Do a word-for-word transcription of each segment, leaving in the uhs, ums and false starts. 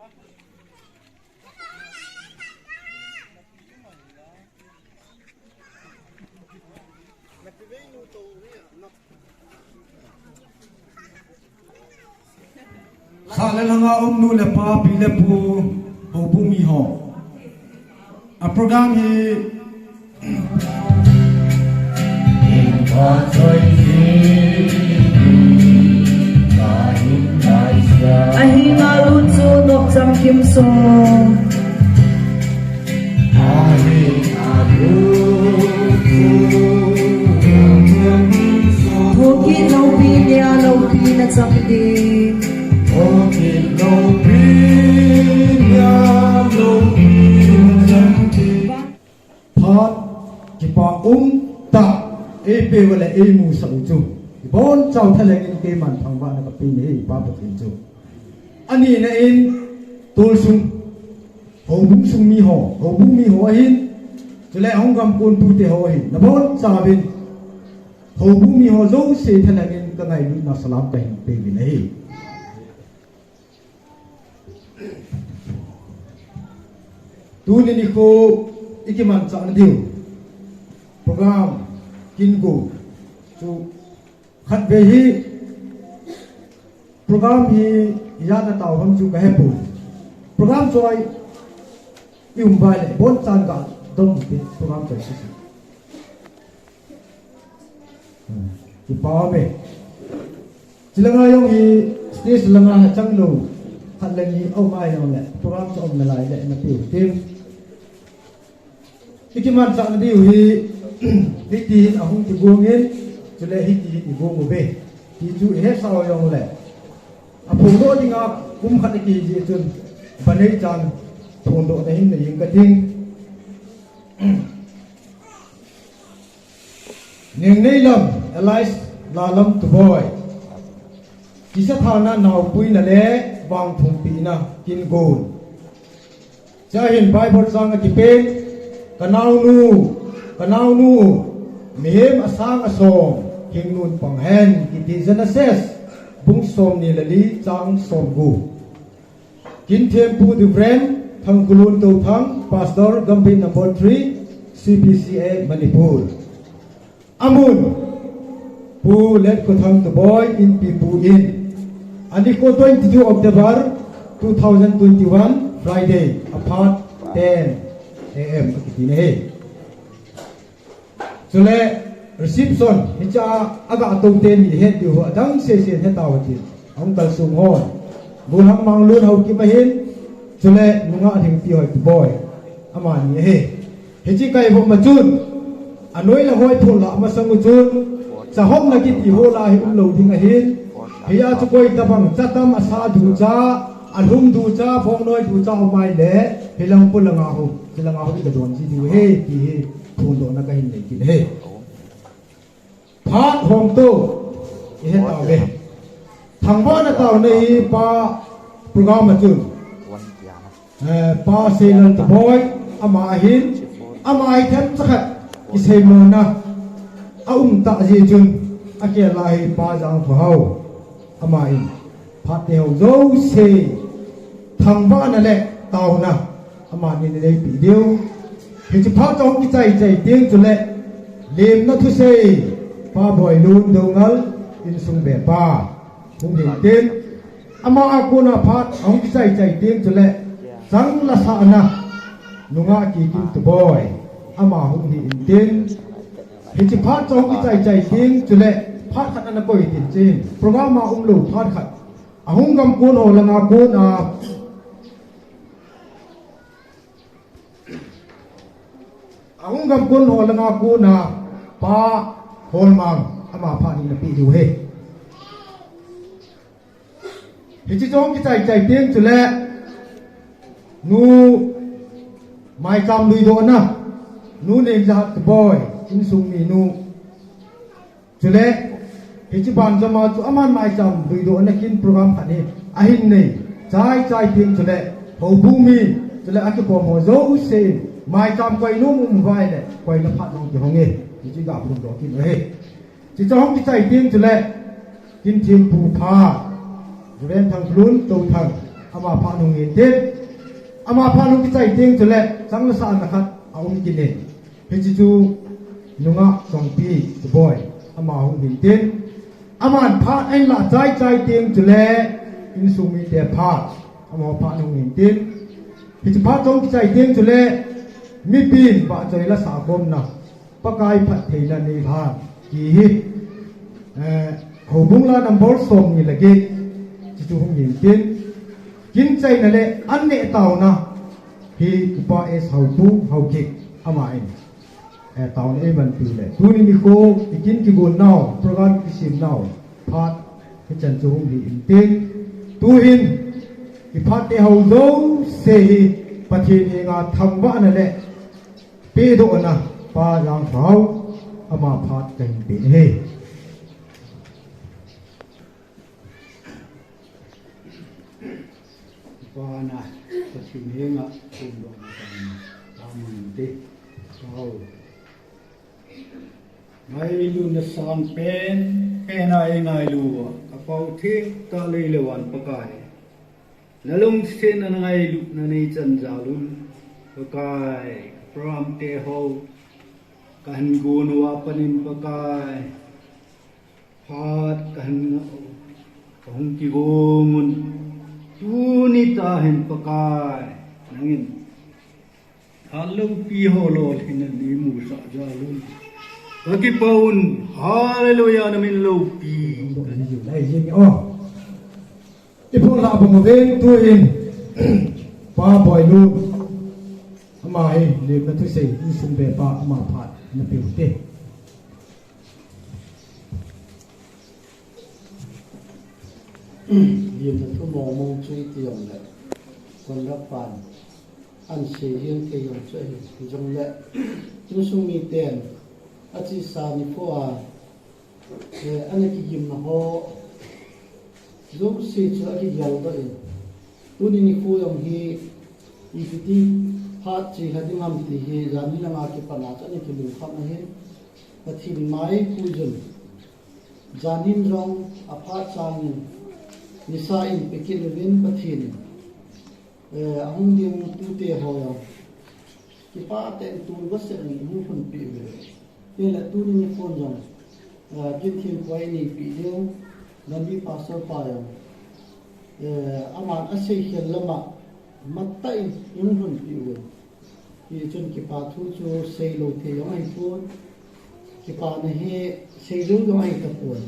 Sah le lhanga um nu le pa, pi le pu, houbung mi ho. A program hi Ahi ngalu chu Nokcham Kimsung. Thokit loupi nia loupi na chang ding. Phat kipa um tah eipeuva le eimusah u chu, ibonchauva thalheng in keiman thangvahna kape nahi, Pa Pathen chu. Anina in tolsung, houbung sung mi ho, houbung mi ho ahin, chule ahung gamkon pute ho ahin, nabonchauvin houbung mi ho jouse thalheng in kangailutna salam kahin peuvin ahi. Tuni nikho ikimanchahna diu program kin go chu khatvei hi program hi ijat a tao ham chu kahepoi. Program choi i um vai le bonchan ga dom te program choi sisi. Kipa ume. Chilanga jong hi stage langa ha chang lou khat le ni aum a jongle program chu um nalai le na pe u tin. Ikimanchahna diu hi hiti hin ahung kigong in, chule hiti hin igong uve ti chu ihetsah u jongle, aphongdoh dinga kum khat ikihi jeh chun, banei chan phongdohna hin nei inge kating. Nengneilam Elias Lalam Tuboi, kisathana naopuina le vangthumpina kin gon. Chua hin Bible chang akipen, kanaonu, kanaonu, mihem asang asom, hingnun pang hen, kiti Genesis bung somni le li chang somgup. Kin thempu Reverend Thangkhulun Touthang, Pastor, Gambih number three, C B C A Manipur. Amun, Pu Letkothang Tuboi, Inpipu in. Anikho twenty-two October two thousand twenty-one, Friday, aphat ten A M akiti nahi. Chule reception hichea aga tou teni het diu ho adang sesen hetau tin. Ahung kalsong hon, Golhang Manglun Haokip ahin, chule nungah Lhingpi Hoituboi, amani ahi. Hiche kaivom a chun, anoi le hoi thon lah masang u chun, chahomna kiti ho lah hi umlou ding ahin. Hia chu koi tabang, chatam asa ducha, alhum ducha, bongnoi ducha um ahile, hilang pu langa ho, hilanga ho iga don ji diu ahi, ti hi phondohna kahin nei kit ahi. Phat hom to, ihe tauve. Thangvahna taona hi pa program a chun, eh, Pa Seilal Tuboi, ama ahin, ama hi themcha khat kiseimona aum tah jeh chun, akel a hi Pa Jangthahao, ama in phat teho jouse thangvahna le taona amani neipe diu. Hiche phat chu hung kichai chai teng chule, lemna thusei, Pa Boilun Doungel, insung bepa, hung hin tin. Ama a kona phat ahung kichai chai teng chule, chang lasahna, nungah Kikim Tuboi, ama hung hi intin. Hiche phat chu hung kichai chai teng chule, phat khat ana koi tin chin. Program a umlou phat khat. Ahung gamkon ho langa kona, ahung gamkon ho langa kona Pa Holmang, ama phat hi nape diu ahi. Hiche chu hung kichai chai teng chule, Nu Maicham luidohna, Nu Nengjahat Tuboi, insung minu. Chule, hiche banjom a chu aman maicham luidohna kin program khat hi ahin nei chai chai teng chule, houbung mi, chule akikhom ho jouse, maicham koi nom um uva ahile, koina phat jong kihong e, hiche ga phondoh kit u ahi. Hiche chu hung kichai teng chule, kin thempu phat, Reverend Thangkhulun Touthang, Ama phat hung hintin. Ama phat hung kichai teng chule, chang lasahna khat aum kit in. Hiche chu nungah Chongpi Boi. Ama hung hintin. Aman phat ahin lah chai chai teng chule, insung mite phat. Ama phat hung hintin. Hiche phat chang kichai teng chule, mipin vahchoi la sahkhomna. Pakai phattheina nei lhan, ti hi, eh, Houbung la number som ni le get, chuchu hung hintin. Kin chaina le an neh taona hi Upa S Haupu Haokip ama in, eh, taona eimanpi le. Tuni nikho, i kin kigon nau, program kisem nau, phat hichan chu hung hi intin. Tuhin, i phat te ho jouse hi, Pathen henga thangvahna le, Pedohna, Pa Jangthao, ama phat kahin pe ahi. Pa na, Pathen henga, phongdohna kahin pe ahi. Ngailut na sang pen, pen a eingailu uva, ka pao thei tah lei le van Pakai. Na lungsetna na ngailutna nei chan jal un, Pakai, program te ho, kahin gon uva panin Pakai, phat kahin ngah u, kahung kigong un, tuni tah hin Pakai, nangin, Phat loupi ho lolhinna nei musah jal un. Kakipah un, hallelujah, na min loupi. Lai jing o. I phonglah bang uvin tuhin. Pa Boilun. Ama hi, lemna thusei, insung be pa, ama phat, na pe u hite. Lemna thu mong mong chu iti jongle, Conrad pan, ahin sei jeng thei jong chu ahi, hijongle, insung miten, achesa nikho a, eh, ana kigimna ho, jouse chu akigel doh in, tuni nikho jong hi, ipi ti phat chelha ding ham ti hi, janhi langa kipat a chu ana kilungkham ahin, Pathen mai puijun, Janhin jong aphat changin, nisa in pekit uvin Pathen in, eh, ahung ding tute ho jong, kipah tah in tun vaseh in ihung lhunpeh uve. Hinla tuni nikhon jong, eh, Kinthempuia ineipi ding, Gandhi Pastor pa jong, eh, aman asei khel lama, matah in ihung lhunpeh uve. Hichun kipa thu chu seilou thei jong ahipon. Kipana hi seijou jong ahitapon.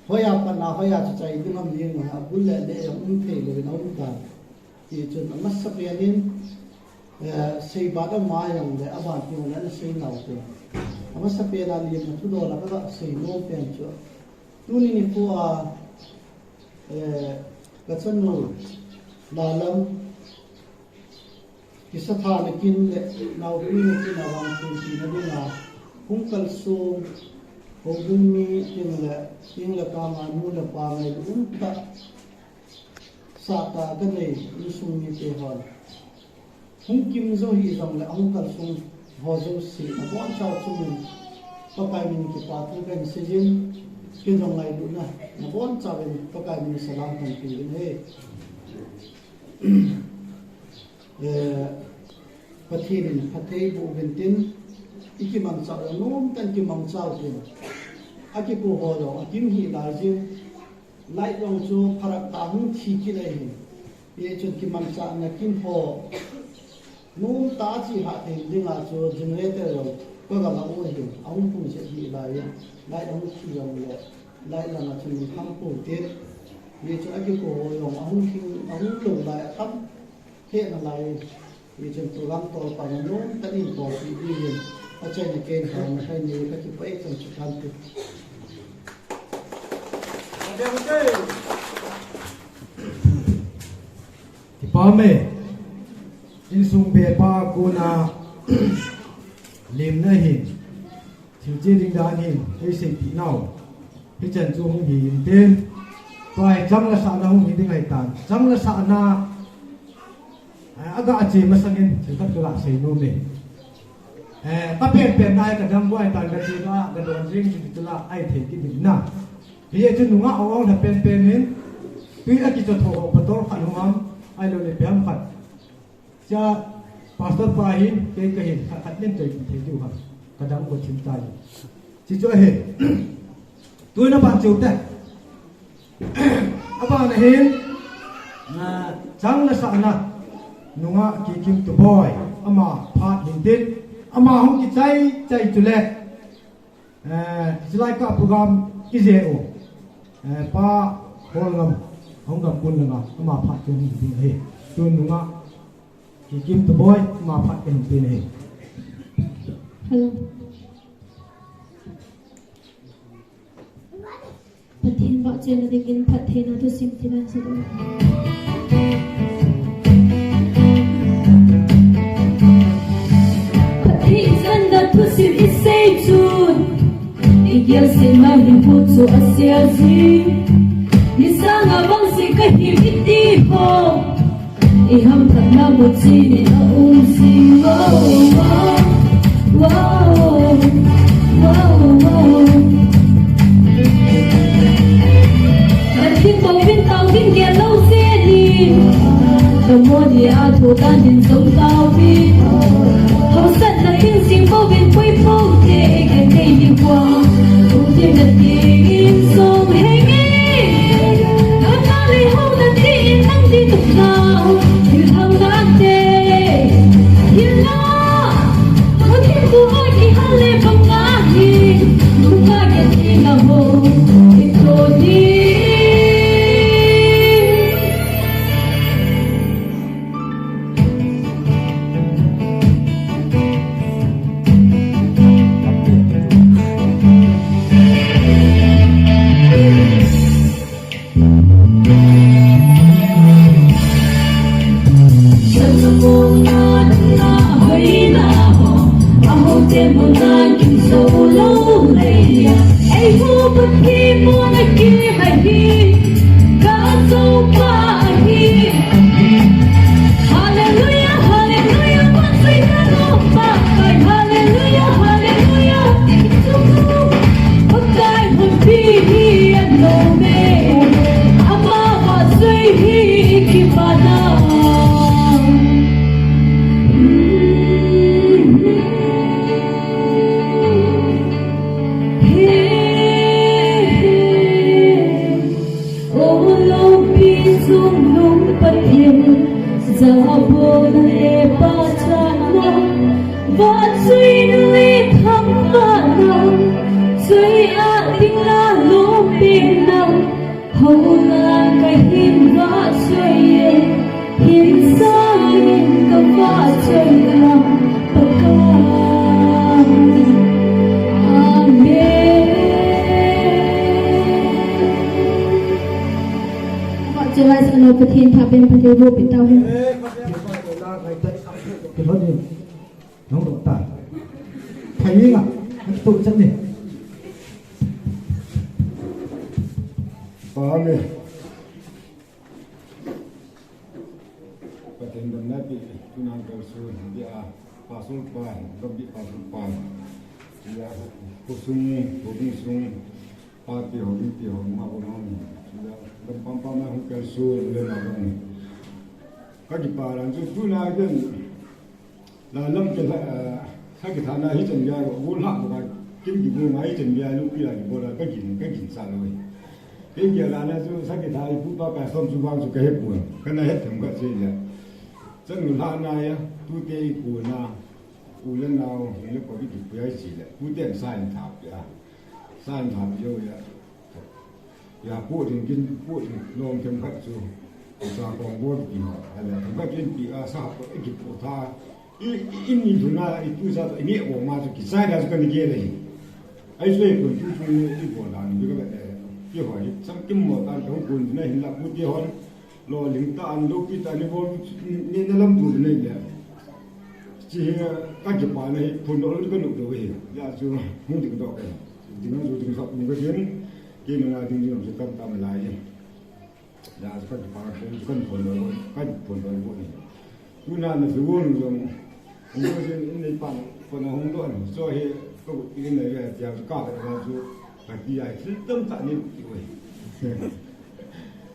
Hoiya patna, hoiya chu chai ding ham ding a, abul le le jong um thei louvin aum tan. Hichun amasapen in, eh, seibat ama jongle, aban teng le ana seinau te. Amasapen a lemna thudol a kaga seinom pen chu. Tuni nikho a, eh, kachanu, Lalam, Kisathana kin le naopina kin a vang thilpina dinga hung kalsong, houbung mi tin le, tin le kama nu le pa ngailut umtah, sahtah kanei insung mite hon. Hung kim jou hijongle ahung kalsong ho jouse, nabonchau chunga Pakai min kipa thu kahin seijin, ken jong ngailutna, nabonchauvin Pakai min salam kahin pe uvin ahi. Eh, Pathen in phatthei boh uvin tin, i kimangcha u jong nomtah in kimangcha uvin. Akikou ho jong akim hih laijin, light jong chu pharak tah a hung thi kit ahin. Hichun kimangchana kin ho nomtah a chihah thei dinga chu generator jong kaga la u ahin, ahung phung jep hih laiyin, light ahung thi jongle, light langa chun min kham pou tin. Hichun akikou ho jong ahung thing, ahung lou lai a tam. Hena lai, hichun program tolpa nomtah in tolpeh dingin, achaina ken taona kahin nei, kakipah e, chan chu kante. Kipah e, insung be pa kona lemna hin, Thil che ding dan hin, eiseipeh nau. Hichan chu hung hi intin. Tua hi chang lasahna hung hi ding ahitan. Chang lasahna, eh, aga che masangin, thil khat kaga seinom e. Eh, kapen pen na hi kadang bou ahitan, kache ga, kadon jing chu tula, ahithei kit ding na. Hijeh chun nungah ong ong lha penpen in, Tui a kichotho ho, bottle khat hung ham, ahilou le ipi ham khat. Cha, pastor pa hin, kei kahin, khat, khat nin choi thei diu ham. Kadang ko thim tai. Chi chu ahi. Tui na ban cheu te. Abana hin, ah, chang na sa na. Nungah Kikim Tuboi. Ama phat hin tin. Ama hung kichai, chai chu le. Eh, chilai ka program ije u. Eh, pa Holngam, hung gam kun langa, ama phat kin hin tin ahi. Tun nungah, Kikim Tuboi, ama phat kin hin tin ahi. Hello. Pathen vahchoina dingin phattheina thusim ti lai sah u. Pathen channa thusim isei chun, igel sel ma hi bu chu asia ji. Ni sanga vang si kahi miti ho. Iham phatna bu chini na um sing, oh, oh, oh, oh, oh. Atin bou vin tau vin gel lou seni. Kamoni a thu tan din song tau vin. Hausa na tin sing bou vin pui pui te ke te ni kwa. Utin na tin song henge. Hallelujah, hallelujah, hallelujah. Pakai hun pi hi an lo me, ama vahchoi hi kipana. He, he. O loupi chungnung Pathen, jabol le pachatna, vahchoina le thangvahna, choi a ding la loupina, houna kahin vahchoi e, hin sangin kavahchoi e, Pakai. Amen. Vahchoi lai sah lou Pathen pha pen Pathen boh pi tau hen. Kilhon in. Nong dong ta. Thai ni nga. Nang tu chan ni. Amen. Pathen damna pi, tunan kalson, dia, pastor pa, gambi pastor pa, dia, khosung, khosung sung, papi ho, mipi ho, ma ho, ma ho, dia, gampam pam na hung kalson, le na hung. Kakipa ran chu, tuna ken, La lam ke la, ah, sakithana hichan gei, gol ha ka, kin kibu ngai hichan gei, lupi la kibol a, kagin, kagin sa lou. Kin gei la na chu sakitha ipu pa ka som chu vang chu kahe pon. Kana he them ka che le. Chanu lhana ya, tute ikona, u le nao, le ko kipu ya chi le. Tute sa in tha pia. Sa in tha pia ya. Ya, pu ding kin, pu ding lom themkhat chu, sa kong bol pi ho, a le, themkhat kin pi a, sa ko, e ki pu tha, i, i, i ni thu na, i tu sa, i ni o ma chu, ki sai da chu kan ki le. Ai sui kun tu chu ni, i bol dan, bi ka le, ki ho, i sam kim mo tan, kong kun na hin la pu ti hon, lo ling ta an lo pi ta ni bol, ni, ni na lam tu ni le. Chi hi, ka ki pa na hi, phun do lo ka nu do hi. Ya chu, mu ding do ka. Ding chu ding sa, mu ka ding. Kei nunga ding ding chu tam tam lai. Ya, chu ka kipa, chu ka phone number, ka phone number ni. Tuna na phone jong, number jong in nei pan, phone hung don. So he, ko in nei ya, ya, ka ka chu, ka ti ai, thil tam ta ni ki oi.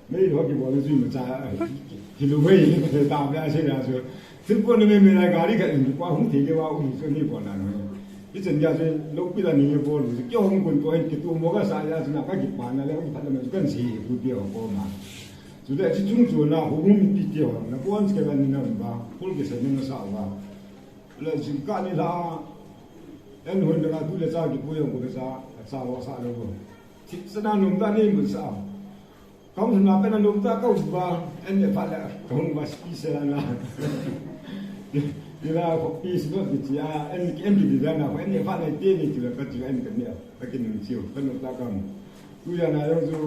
Nei lo kibol chu imacha, kilu hei, ta ba se la chu. Thil bol na meimei lai gari khat in pa hung thei le va um chu nei bol na no. Hichan gei chu lopi la nei bol chu kei hung kun ko hin kitu mo kasa ya chu na kakipana le hung phat le ma chu kan si pu ti ho ko ma. Chule chi chung chu na hung mi ti ti ho na kon ke la ni na ba, kul ke sa ni na sa ba. Le jingkah ni la, en hun le ka tu le cha kipu jong ko cha, cha lo sa lo ko. Thi sa na num ta ni mun sa. Kong na pe na num ta ko ba, en le pha le, kong ba special na. Ni la ko peace no ti cha, en, en ki di na, en le pha le te ni ti la ka ti en ka ni, ka ki num chiu, ka num ta kam. Tu ya na jong chu,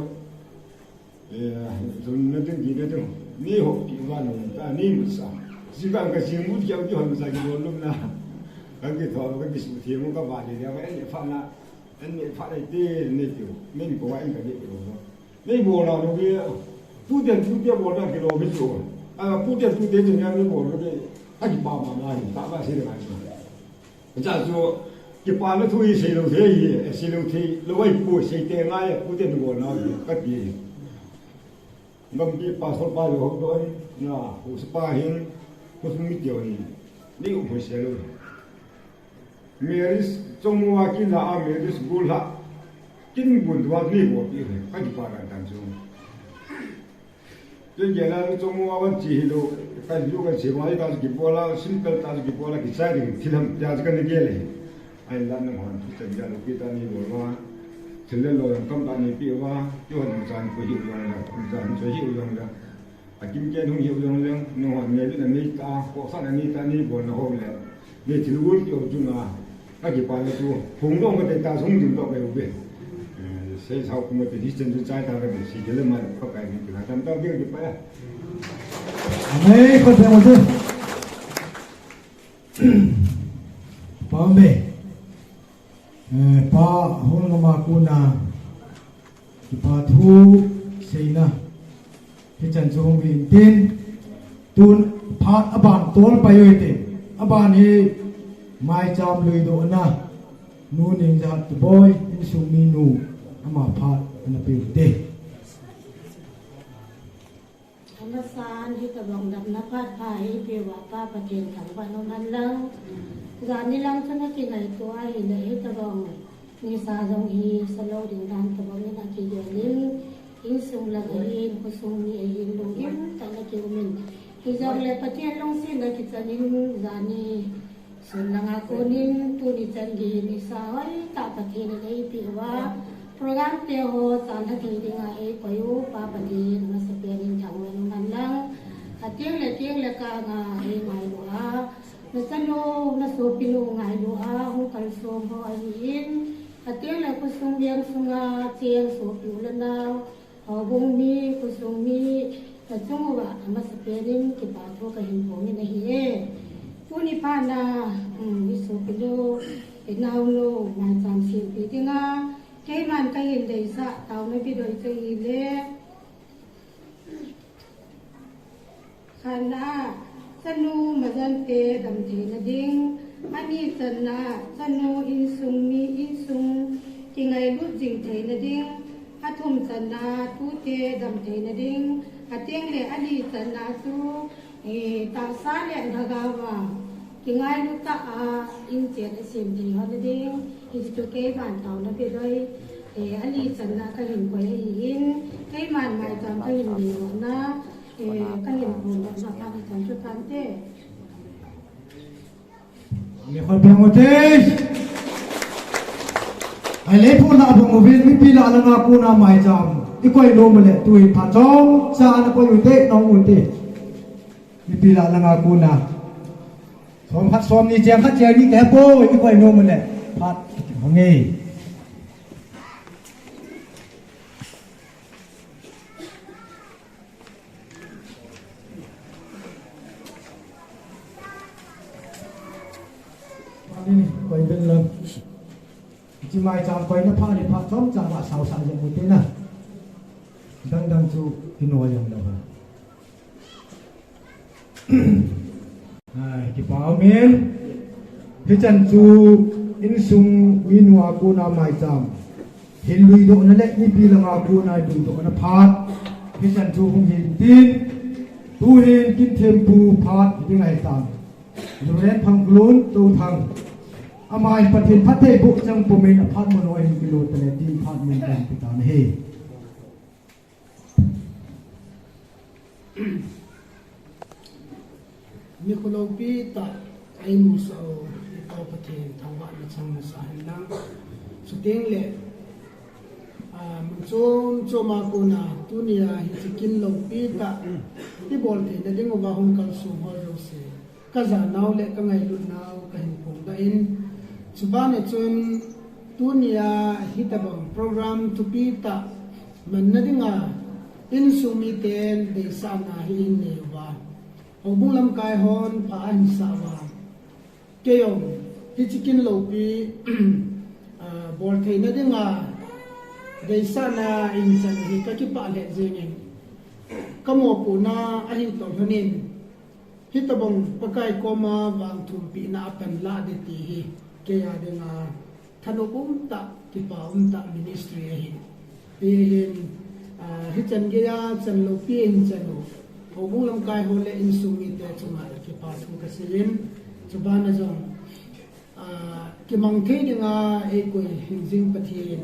Eh, tun na ding di na ding. Ni ho pi va ni ta ni mu sa. Si ka ka si mu ki ki hon sa ki lo lum na. Ka ki tho ka ki su thi mu ka va ni ya va ni fa na. Ni fa ni te ni ki. Ni ko wa in ka ni ko. Ni bo na no ki. Tu de tu de bo na ki lo bi so. A pu de tu de ni ni bo no ki. Ka ki pa ma ma ni ta ba si de ma ni. Cha chu, kipana thu hi seilou thei hi, seilou thei lou ai pu, sei te ngai, pu te ni bol na hi, ka ti. Ngam pi pastor pa lo hok don, na, pu sa pa hin, pu sung mi tio ni, ni u pu seilou. Marriage, chong wa ki la a marriage bul ha, kin bun dua ni bol pi hi, ka kipana dan chu. Tun gel a chong mo a wan chi hi lo, ka lu ka chi mo ai ta ki bola, simple ta ki bola, ki chai ding thil ham tia ka ni gel hi. Ai la nang hon ki chan ja lo ki ta ni lo wa. Thil le lo yang kam ta ni pi wa, ki hon chan ko hi u yang la, chan cho hi u yang la. A kim ke nung hi u yang la, nang hon ne lu na ni ta, ko sa na ni ta ni bol na ho le. Ni thil ul ki o chu na, ka kipana chu, hung dong ka te ta sung ding to ka u be. Eh, sei sao kuma te hi chen chu chai ta ka be, si ke le ma ka kai ni ka tam ta be ki pa ya. Amen, ko te mo te. Pa me. Eh, pa hung ma ku na. Kipa thu seina. Hichan chu hung hin tin. Tun phat aban tol pai u hite. Aban hi maicham lui doh na. Nu Ningzat Tuboi, insung mi nu. Ama phat ana pe u hite. Amasan hitabang damna phat pha eipeuva Pa Pathen thangvah in umhen lang. Jani lang chun akingaito ahile hitabang nisa jong hi salou ding dan tabang in akigel in, insung lang ahin, khosung mi ahin, lunghem tah in akium in. Hijongle Pathen lungsetna kichan in jani Sun langa konin tuni chan gei nisa hoitah Pathen in eipeh uva, program te ho chan lha thei dinga eikoi u Pa Pathen amasapen in thangvah in umhen lang. Ateng le teng le kanga eingailu a, nachanu, nasopinu ngailu a hung kalsong ho ahin, ateng le khosung veng sunga cheng sopi u le nao, houbung mi, khosung mi, nachung uva amasapen in kipa thu kahin phong in ahi e. Tuni phat na, um, isopinu, inaonu, maicham sempi dinga keiman kahin deisah taona bidoi chu ahile, khatna, chanu Majante damtheina ding, ani channa, chanu insung mi, insung kingailut jing theina ding, athum channa, tute damtheina ding, ateng le ali channa chu, eh, tahsa le lhagaova kingailu tah a inchen asem thei hon nading, hichu keiman taona bidoi, eh, ali channa kahin koi ahin, keiman maicham kahin nei lona, eh, kahin phong lona phat hi chan chu tante. Ni khol beng u te. Ahile phu la bang uvin, mipi lah langa kona maicham ikoi nom le tuin phat chomcha ana koi u te, nong u te. Mipi lah langa kona. Som khat som ni cheng khat cheng ni te poi, ikoi nom le phat hong e. Ani, koi ben lang. Hiche maicham koina phat ni phat chomcha la sao sa jeng u te na. Dang dang chu kinoi jong lou ha. Ai, kipa umin. Hichan chu insung minu a kona maicham hin luidohna le mipi langa kona luidohna phat. Hichan chu hung hin tin, tuhin kin thempu phat hi ding ahi tan. Reverend Phangklun Touthang. Ama in Pathen phatthei boh chang pumin aphat mun ahin kilut tale tin phat mun kan pi tan ahi. Nikho loupi tah a eimusah u, i Pa Pathen thangvahna chang masa hen lang. Chuteng le, ah, mun chom chom a kona tunia hiche kin loupi tah i bol theina diuva hung kalsong ho jouse, ka janau le ka ngailut nau ka hin phongdoh in, chubana chun tunia hitabang program thupi tah manna dinga insung miten deisahna hi in nei uva, houbung lamkai hon pha ahin sah uva, kei jong hiche kin loupi, ah, bol theina dinga deisahna in chan hi ka kipah lheh jengin, ka mopohna ahi toh lhonin, hitabang Pakai koma vangthumpina apan lah ding ti hi kei a dinga thanop umtah, kipa umtah ministry ahi. Hihin, ah, hichan geiya chan loupi in chan u, houbung lamkai ho le insung mite chunga kipa thu kasei in, chubana jong, ah, kimang thei dinga eikoi hingjing Pathen,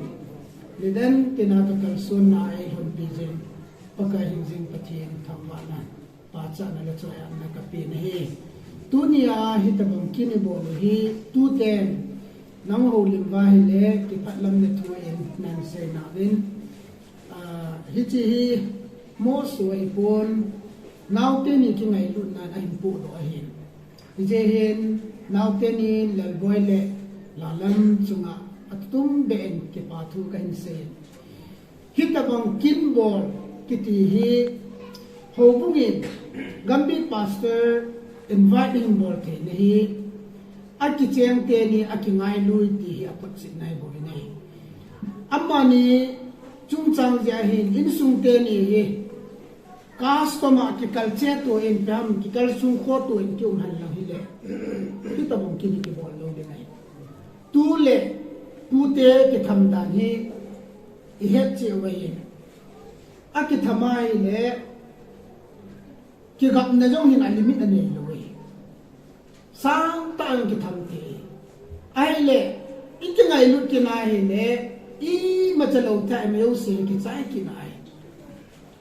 nidan tina ka kalsonna eilhonpi jing Pakai hingjing Pathen thangvahna, pachatna le choi-atna ka pen ahi. Tunia hitabang kin i bol u hi, tuten nang houlim uva ahile, kiphatlamna thu in nan sei nauvin, ah, hiche hi moso ahipon, naote ni kingailutnan ahin pohdoh ahi. Hijeh hin, naote ni Lalboi le Lalam chunga atumbeh in kipa thu kahin sei. Hitabang kin bol kiti hi, houbung in Gambih Pastor invite ahin bol theina hi, akicheng teni akingailui ti hi aphotchetna ahi bou ahi. Amani chungchang jeh hin insung teni hi custom a kikalche to in, ipi ham, kikalsong kho to in kium hen lang hile, hitabang kin hi kibol lou ding ahi. Tu le tute kitham dan hi ihet cheh uve. Akitham ahile, kigapna jong hin a limit anei lou e. Sangtah in kitham thei. Ahile, ikingailut kit ahile, imacha lou thei, ima jouse kichai kit ahi.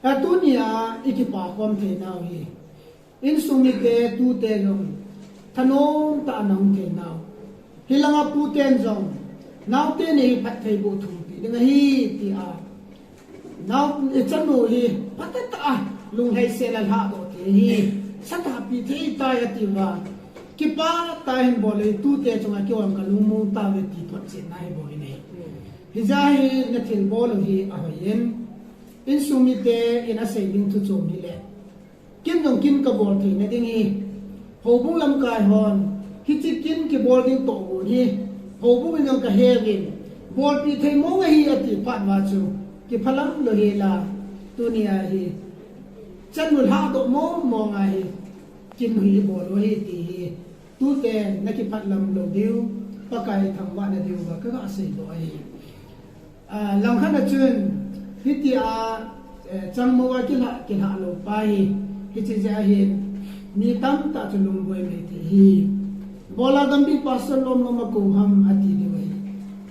Atunia ikipa khom theinau hi, insung mite tute jong thanom tah a na um theinau. Hilanga puten jong, naote ni hi phatthei boh thumpi ding ahi tia, nao, i chanu hi phatah tah a lunglhai sel a lhahdoh thei hi, satahpi thei tai atiuva, kipah tah in bol e, tute chunga kihoulim kalungmong tauve ti photchetna ahi bou ahi. Hijeh hin nathilbol u hi ahoiyin, insung mite in asei ding thu chom hile, kin jong kin kabol theina ding hi, houbung lamkai hon hiche kin kibol ding toh gon hi, houbung in jong kaheuvin, bolpeh thei mong ahi ati phat uva chu, kiphalam lou hela, tunia hi chanu lhahdoh mong mong ahi, kin hi bol u ahi ti hi, tuten nakiphatlam lou diu, Pakai thangvahna diuva kaga seidoh ahi. Ah, langkhat a chun, hitia, eh, changmou a kilhah, kilhah lou pa hi, hiche jeh a hin, mi tamtah chu lungboi mei thei hi. Bola Gambih Pastor lom lom a kou ham ati diu ahi.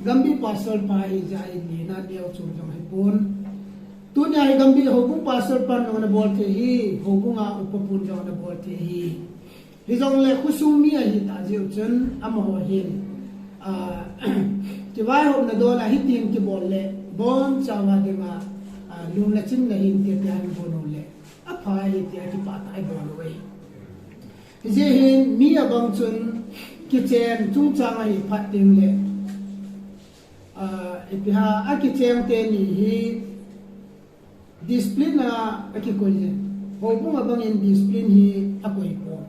Gambih Pastor pa hi jeh a hin nina neo chung jong ahipon. Tunia hi Gambih houbung Pastor pan jong ana bol thei hi, houbung a upa pun jong ana bol thei hi. Hijongle khosung mi ahitah jeh u chun amaho hin, ah, kivaihopna dol a hitin kibol le, bonchauva dinga, ah, lungna chimna hin tia tia hin bol u le, apha ahi tia kipah tah a ibol u ahi. Hijeh hin mi abang chun kichen chungchang ahi phat ding le, ah, ipi ham, akicheng teni hi discipline a akikoi jin. Houbung abangin discipline hi akoi pon.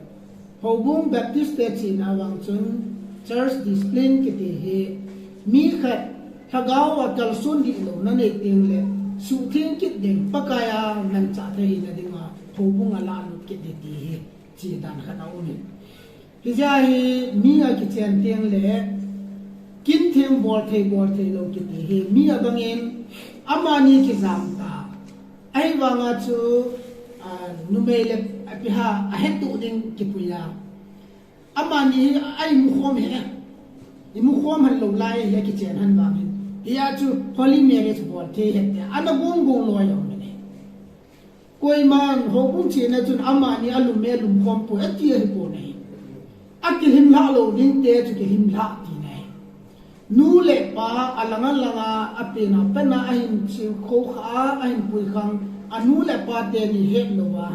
Houbung Baptist te chihna vang chun church discipline kiti hi mi khat lhagao a kalson dih louna nei teng le suhtheng kit ding, Pakai a manchah thei hina dinga houbung a lalut kit ding ti hi. Chi dan khat a um in. Hijeh a hi mi akichen teng le kin theng bol thei bol thei lou kiti hi mi abangin amani kijam ta. Ahivanga chu, a, numei le apiha ahetuh ding kipui a. Amani hi a imukhom he. Imukhom han lou lai hi akichen han vangin. Hia chu holy marriage bol thei hite. Ana gong gong loi lou mene. Koiman houbung chena chun amani alum e lumkhom poi ati ahipoi. Akilhim lha lou ding te chu kilhim lha ti nei. Nu le pa alang alang a, apen a pen a, ahin chim khou kha a, ahin pui khang, anu le pa teni het lou a.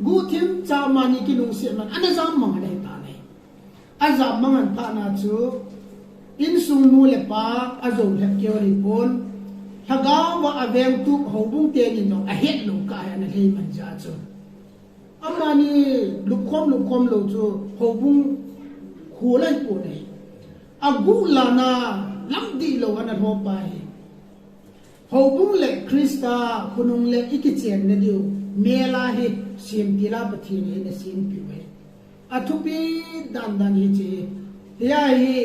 Guhthim cha amani kilungset man, ana jam mang a nei ta nei. Ajam mang an pha na chu, insung nu le pa, ajo lhep keu a lipon, lhagao va aveng tu houbung teni no, ahet lou kah a ana lhei man ja chu. Amani lupkhom lupkhom lou chu houbung khu lai khu nei. Agu lana lam di lou ana lhopa hi. Houbung le Krista khunung le ikichenna diu mela hi simtila Pathen in eina simpiu ahi. Athupi dan dan hi chi. Hia hi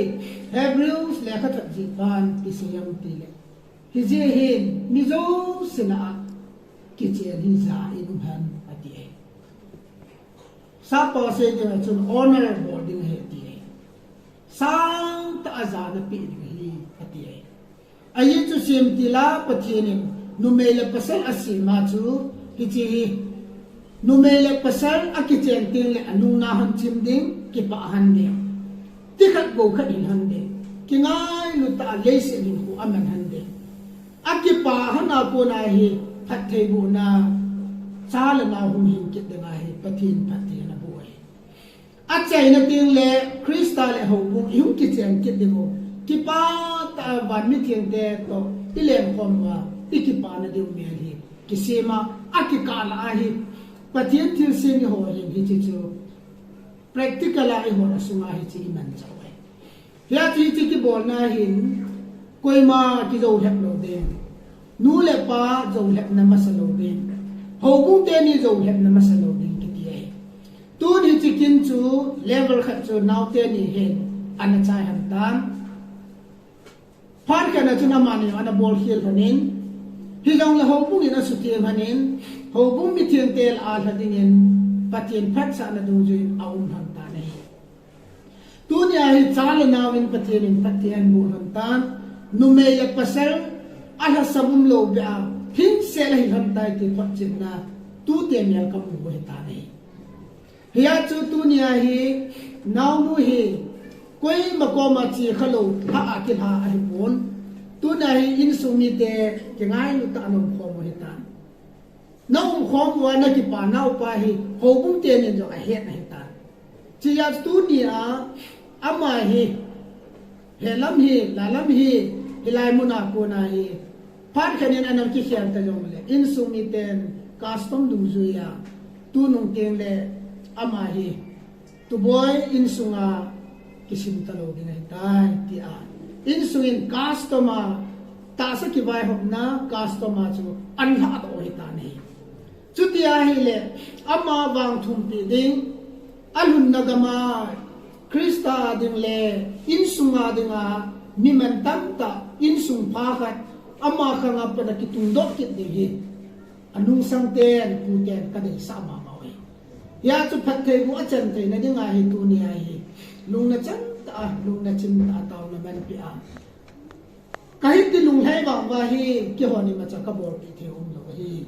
Hebrews lekha that ji pan ti siam ti le. Hijeh hin, mi jousen a kichen hi ja in um hen, ati e. Sapa sei ding a chun honor bol ding ahi, ati e. Sangtah a jana pe ding ahi, ati e. Ajeh chu simtila Pathen in numei le pasal asem a chu, hiche hi, numei le pasal akichen teng le anungna han chim ding, kipah han ding. Ti khat bou khat hin han ding. Kingailut tah a leiset hinkho aman han ding. Akipah hana kona hi phattheibohna, cha le nao hung hing kit ding ahi, Pathen phatthei ana boh ahi. Achaina teng le Krista le houbung ihung kichen kit ding u. Kipah tah a van mithengte toh ilenkhom uva, ikipana diu mel hi kisem a, akikah lah ahi. Pathen thilsem iho hin hiche chu practical a ihon a sunga hiche iman chauve. Hia chu hiche kibolna hin koima kijou lhep lou ding. Nu le pa jou lhepna masa lou ding. Houbung teni jou lhepna masa lou ding kiti ahi. Tun hiche kin chu level khat chu nao teni hin ana chai han tan. Phat khat na chun amani ana bol khel lhonin. Hijongle houbung in asuthem lhonin. Houbung mithengte lah a lha dingin Pathen phatsahna dungjuiyin aum lhon tan ahi. Tunia hi cha le nao in Pathen in phatthei ahin boh lhon tan, numei le pasal alhasam umlou beh a, thimsel ahi lhon tai ti photchetna, tute mel kamu u ahi tan ahi. Hia chu tunia hi, naonu hi, koima koma che khalou, lha a kilha ahipon. Tunia hi insung mite, kingailut tah a naum khom u ahi tan. Na umkhom uva na kipa naupa hi, houbung tenin jong ahet ahi tan. Chuti a tunia, ama hi, helam hi, lalam hi, hilai muna kona hi, phat khat in ana kikhel ta jongle, insung miten custom dungjuiya, tunung teng le, ama hi, Tuboi insunga kisim talou ding ahitai, tia. Insung in custom a, tahsa kivaihopna custom a chu anlhah doh ahitan ahi. Chuti ahile, ama vang thumpi ding, alhunna gam a, Christa ding le, insunga dinga, mi mantam tah, insung pha khat, ama khanga pat a kitungdoh kit ding hi. Anungsang ten, pu ten, kadeisah mama uve. Hia chu phattheiboh achan theina dinga hi tunia hi. Lungna chang tah a, lungna chim tah a, taona manpi a. Kahiti lunglhai vang uva hi, kihon imacha kabolpi thei umlou ahi.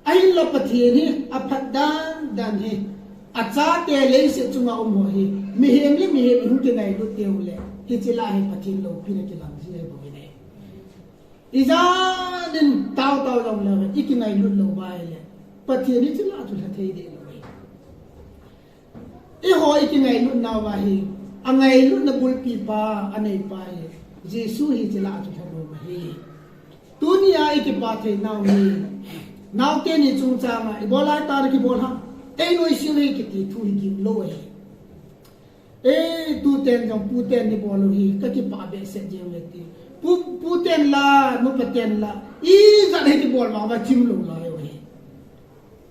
Ahinla Pathen hi, aphat dan dan hi. Achate leiset chunga um ho hi. Mihem le mihem ihung kingailut teu le. Hiche lah hi Pathen loupina kilang ji ahi bou ahi. Ijat in tao tao jongle, ikingailut lou uva ahile, Pathen in hiche lah chu lha thei deh lou ahi. Eiho ikingailut nauva hi, angailutna bulpi pa, aneipa hi, Jesu hi hiche lah chu lha nom ahi. Tunia ikipa thei nau hi, naote ni chungchanga, ibol lai tah a kibol ham, einoise uve kiti thu hi gim lou ahi. Eh, tuten jong puten ni bol u hi, kakipah behseh jeng uve ti. Pu, puten la, nupa ten la, ijat hi kibol vang uva chim lou lai u hi.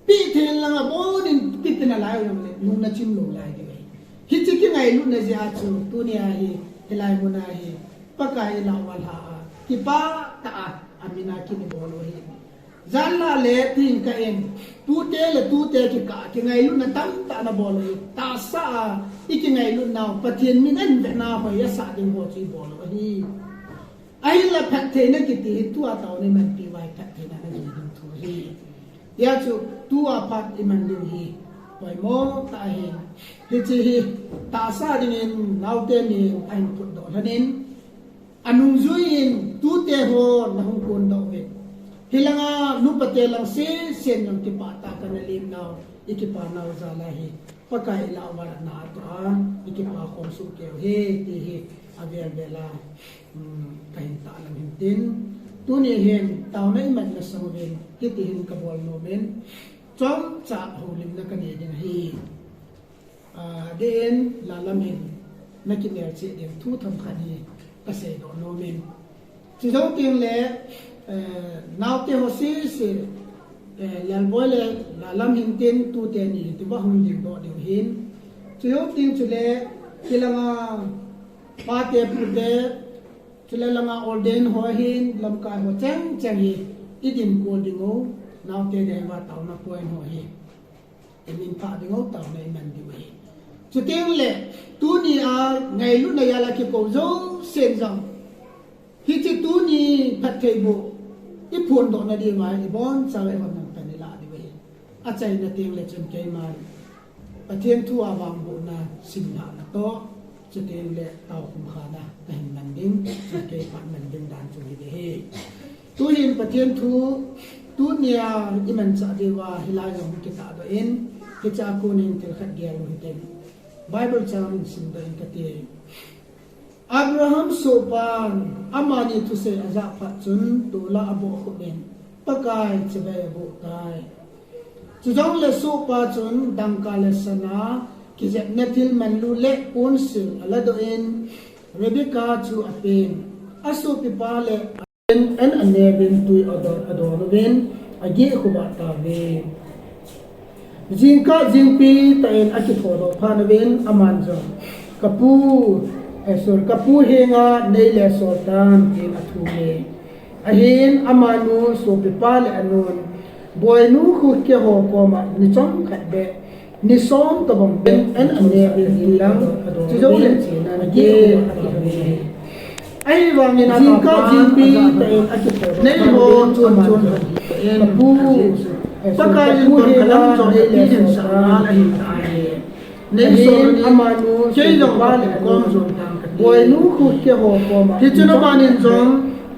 Pi ten la, abonin pi ten la lai u jongle, lungna chim lou lai u hi. Hiche kingailutna jeh a chu, tunia hi, hilai muna hi, Pakai lah uva lha a, kipah tah a, amin a kin ibol u hi. Janlhah le tin ka in, tute le tute kikah a kingailutna tamtah nabol u hi. Tahsa a ikingailutnau Pathen min anvena hoi asah ding ho chu ibol u ahi. Ahinla phattheina kiti hi tua taona imanpi uva hi phattheina nanei ding thu ahi. Hijeh chun tua phat iman diu hi poimo tah ahi. Hiche hi tahsa dingin naote min ahin phutdoh lhonin, anungjui in tute ho nahung kondoh uvin. Hilanga nupate lang sesen jong kipah tah a kana lemnau, ikipanau jal a hi Pakai ilah uva natna atoh a ikipa khom soh kei u hi ti hi avel vel a, um, kahin tahlang hintin, tuni hin taona iman masang uvin hiti hin kabol nomin, chomcha houlimna kanei ding ahi. Ah, adeh in Lallam hin nakimelchih ding thu themkhat hi kaseidoh nomin. Chujou tengle, eh, naote ho sese, eh, Lalboi le Lallam hintin tute ni hiti uva hung dingdoh diu ahin. Chujou teng chule, hilanga pate pute, chule langa ordain ho ahin, lamkai ho chengcheng hi idin kol dingu, naote dinguva taona point ho hi imin phah dingu, taona iman diu ahi. Chutengle, tunia ngailutna jal a kikou jousen jong, hiche tuni phattheiboh iphondohna diuva ibonchauva eihon jong pan ilah diu ahi. Achaina tengle chun keiman Pathen thua vangbohna simlhahna toh, chutengle taokhum khana kahin man ding, chun kei phat man ding dan chu hiding ahi. Tuhin Pathen thu, tunia imanchah diuva hilai jong kitahdoh in, hichea konin thil khat gel u hitin. Bible chang simdoh in kati. Abraham sohpan amani thusei ajah phat chun tolla abohkhup in Pakai chibai abohtai. Chujongle sohpa chun dangka le sana kijepna thil manlu le ponsil aladoh in Rebecca chu apen. Asohpipa le an, an aneuvin twi adon, adon uvin ageh khum tauve. Jingkah jingpi tah in akithodoh phat uvin aman jong, kapu, eh, sorry, kapu henga neile sol tan tin athum e. Ahin amanu sohpipa le anun, boinu khu keho koma ni chomkhat beh, ni som tobang beh an aneuvin lang, chujongle ageh khum tauve. Ahivangin jingkah jingpi tah in akithodoh phat uvin, neiho chun chun, kapu, Pakai in kon kalam jong apeh dinsah ngal ahitai. Neisol in, amanu kei jong kapu kom jon tan kati. Boinu khu keho koma, hichun amanin jong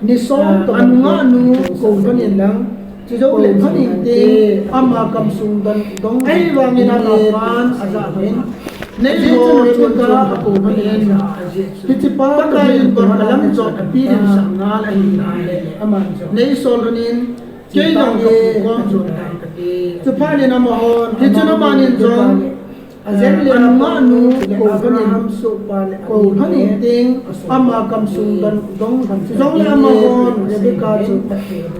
ni som tobang anungah nu kou lhonin lang, chujongle lhonin te ama kamsung dong dong, ahivangin amapan ajah lhonin, neiho chun Rebecca akou lhonin, hichepa Pakai in kon kalam jong apeh dinsah ngal ahitai. Aman jong neisol lhonin, kei jong kapu kom jon tan kati. Chuphat in amahon, hichun amanin jong ajen le anungah nu kou lhonin, kou lhonin teng ama kamsung dong dong, chujongle amahon Rebecca chu,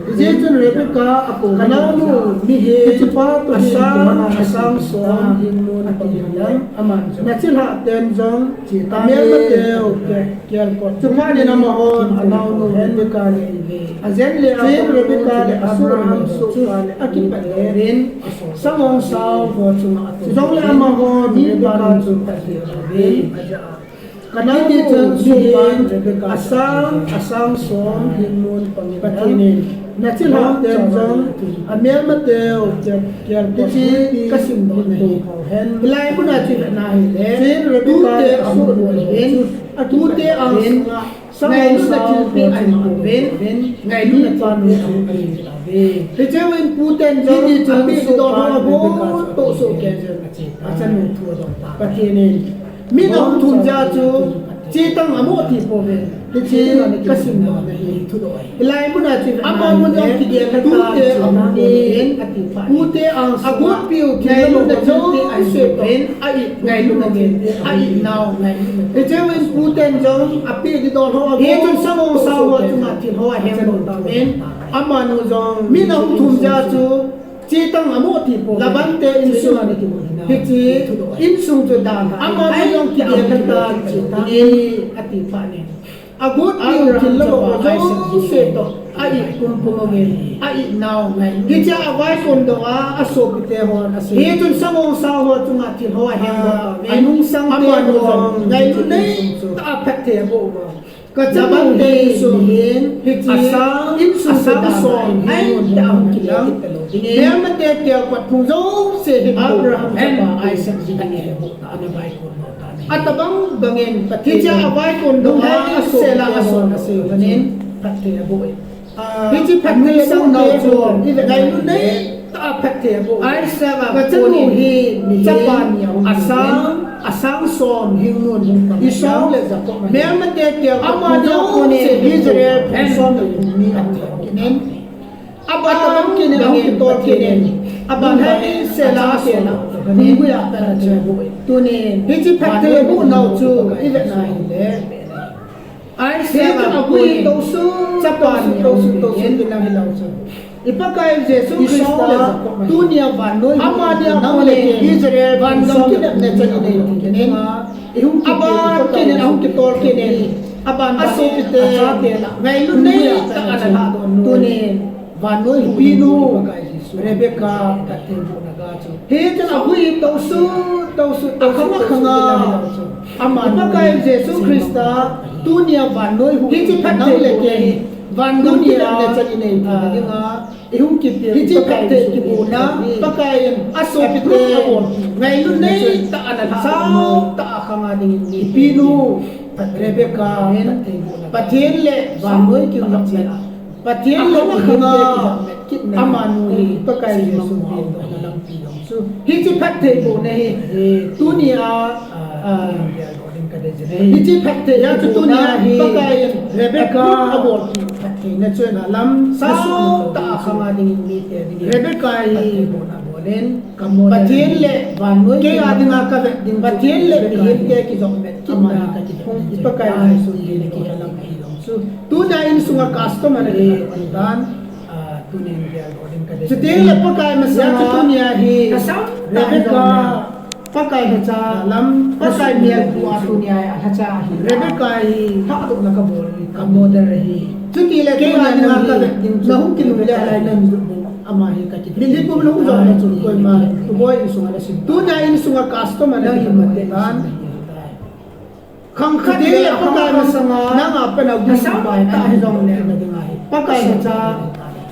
hijeh chun Rebecca akou, kanaonu, mihem, hichepa toh asang, asang som hinmun pang hinlang, nachilhah ten jong amelmateu kelkot. Chuphat in amahon anaonu Rebecca le, ajen le, chuin Rebecca le Abraham sohpa le akipat uvin, sang hong sao ho chunga atou, chujongle amahon Rebecca chu Pathen uvin ajah a, kanaonu, mihem, asang, asang som hinmun pang hinlang, nachilhah ten jong amelmateu kelkot, hiche kasimdoh nahi. Hilai muna chu ivet na hile, chuin Rebecca le asohnu uvin, tute angsunga ngailutna thilpeh ahin pouvin, ngailutna thilpeh ahin pouvin. Hicheuvin puten jong apeh dol ho abontoh sohkei jeng ache, achanu thu adong tan. Pathen in min ahung thum jeh a chu chetang amoh thei pouvin, hiche kasimdoh nahi. Hilai muna chu amanu jong kigel le tute ahung pouvin, tute angsunga agonpiu thil ngailutna thilpeh ahin pouvin, a-it, ngailutna thilpeh a-it nau, ngailutna. Hicheuvin puten jong apeh dol ho, hichun sang hong sao ho chunga thil ho ahem lou tauvin, amanu jong min ahung thum jeh a chu chetang amoh thei pouvin, Laban te insung, hiche insung chu dan, amanu jong kigel le tan, chetang ati phat in Agot diu thil louva jouse toh a-it pumpum uve. A-it nau ngai. Hichea avaikhom doh a, asopite hon asei. Hichun sangongsao ho chunga thil ho ahem doh tauve. Anungsangte hon ngailut neitah a phatthei aboh uva. Kachanu hi mihem, hiche asang, insung asang som ahin tah a hung kilang. Melmate kelkot phung jouse hi Abraham chapa Isaac hi phatthei aboh tah a ana vaikhom doh tah ahi. Atobang bangin Pathen hichea avaikhom doh a, asopite hon asei uva, phatthei aboh e. Hiche phatthei aboh nau chu ngailut neitah a phatthei aboh. Isaac a kachanu hi chapa ni ahung, asang, asang som hing mun hung kap, Esau le Jacob. Melmate kelkot amani a konin Israel phung som le thum mi ahung kap kit in. Aban kit in ahung kitol kit in. Aban hei sela sela. Hung guia phatthei aboh e. Tunin hiche phatthei aboh nau chu ivet na hile, Isaac a koi tosu, chapa ni tosu, tosu, tosu, tosu, tina hilou chu. I Pakai Jesu Christa, tunia vannoi, amani a konin Israel vannoi kinepna chan inei kit in, aban kit in ahung kitol kit in, aban asopite, ngailut neitah a ana lhahdoh nu. Tunin vannoi hupinu Rebecca phatthei abohna ga chu. Hichun ahui tosu, tosu, tosu, akhang akhang a. Ama Pakai Jesu Christa, tunia vannoi hu, hiche phatthei le ke hi, vannoi kinepna chan inei tina dinga, ihung kipe, hiche phatthei kibohna, Pakai in asopite, ngailut neitah a ana lhahdoh nu, tah a khang a dingin, ipinu Rebecca in Pathen le vannoi kilah Pathen le mihem te kilah kit na, amanu hi Pakai Jesu phatthei bohna lampi jong chu. Hiche phatthei bohna hi, tunia, ah, hiche phatthei bohna hi Pakai in Rebecca abol phatthei na chu na lam sao tah a khang a dingin mite dingin Rebecca hi phatthei bohna bol in, Pathen le vannoi kei a dinga kavet ding, Pathen le mihem te kijopmat kit na, i Pakai Jesu phatthei bohna lampi jong chu. Tunia insunga customer na kipan tan, ah, tunin gel ding ka dei. Chuti le Pakai masanga, tunia hi Rebecca, Pakai lhacha lam, Pakai melpu a tunia hi alhacha ahi. Rebecca hi lhahdohna kabol hi, ka model ahi. Chuti le tunia nang hi, nahung kinungle lai nang hi, ama hi kati. Mitlhi pum nahung jong na chun koima, tuboi insunga nasim. Tunia insunga customer na kipan tan. Khang khat le Pakai masanga, nanga panau ding pai ta hi jong le na ding ahi. Pakai lhacha,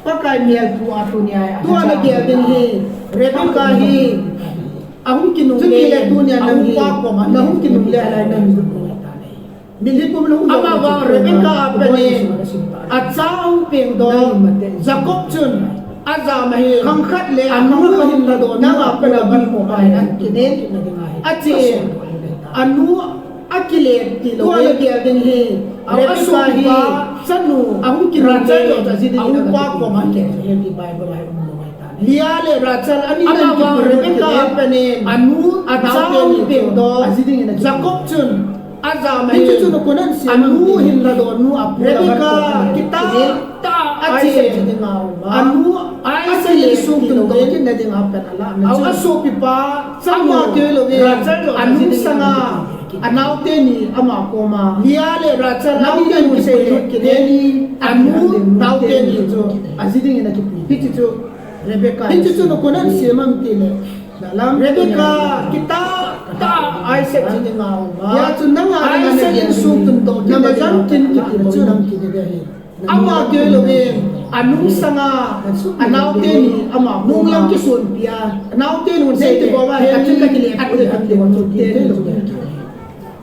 Pakai melpu a tunia hi. Tua na gel ding hi, Rebecca hi, ahung kinungle, chuti le tunia nang hi, nahung kinungle lai nang hi. Mitlhi pum nahung jong na chun Rebecca a panin, acha ahung pengdoh, Jacob chun, ajam ahi, khang khat le, anu ahin lhadoh, nanga panau ding pai na ding ahi. Ache, anu akile tilou, tua na gel ding hi, Rebecca hi, chanu, ahung kinungle, Rachel jong aji ding, aupa koma kile, Bible a hi um lou ahi. Leah le Rachel ani nang kipu, Rebecca a panin, anu, acha ahung pengdoh, aji ding in, Jacob chun, ajam ahi, hichu chu na konan si, anu hin lhadoh nu apu, Rebecca, kitah tah a ache, anu, Isaac insung tundoh kit na ding a pan ala na chu. Asopipa, chanu, ama kei lou ve, anu sanga, anaote ni ama koma. Leah le Rachel, naote ni se, kile ni, anu, naote ni chu, aji ding in akipe. Hichu chu, Rebecca, hichu chu na konan si mam ti le. Rebecca, kitah tah a Isaac ji ding a um a. Hia chu nanga Isaac insung tundoh, na majan kin kiti chu nang kiti ve hi. Ama kei lou ve, anung sanga, anaote ni, ama nung lang kisonpi a. Anaote nun sei ti bol a, ka thil ka kile, ka thil ka kile, ka thil ka kile.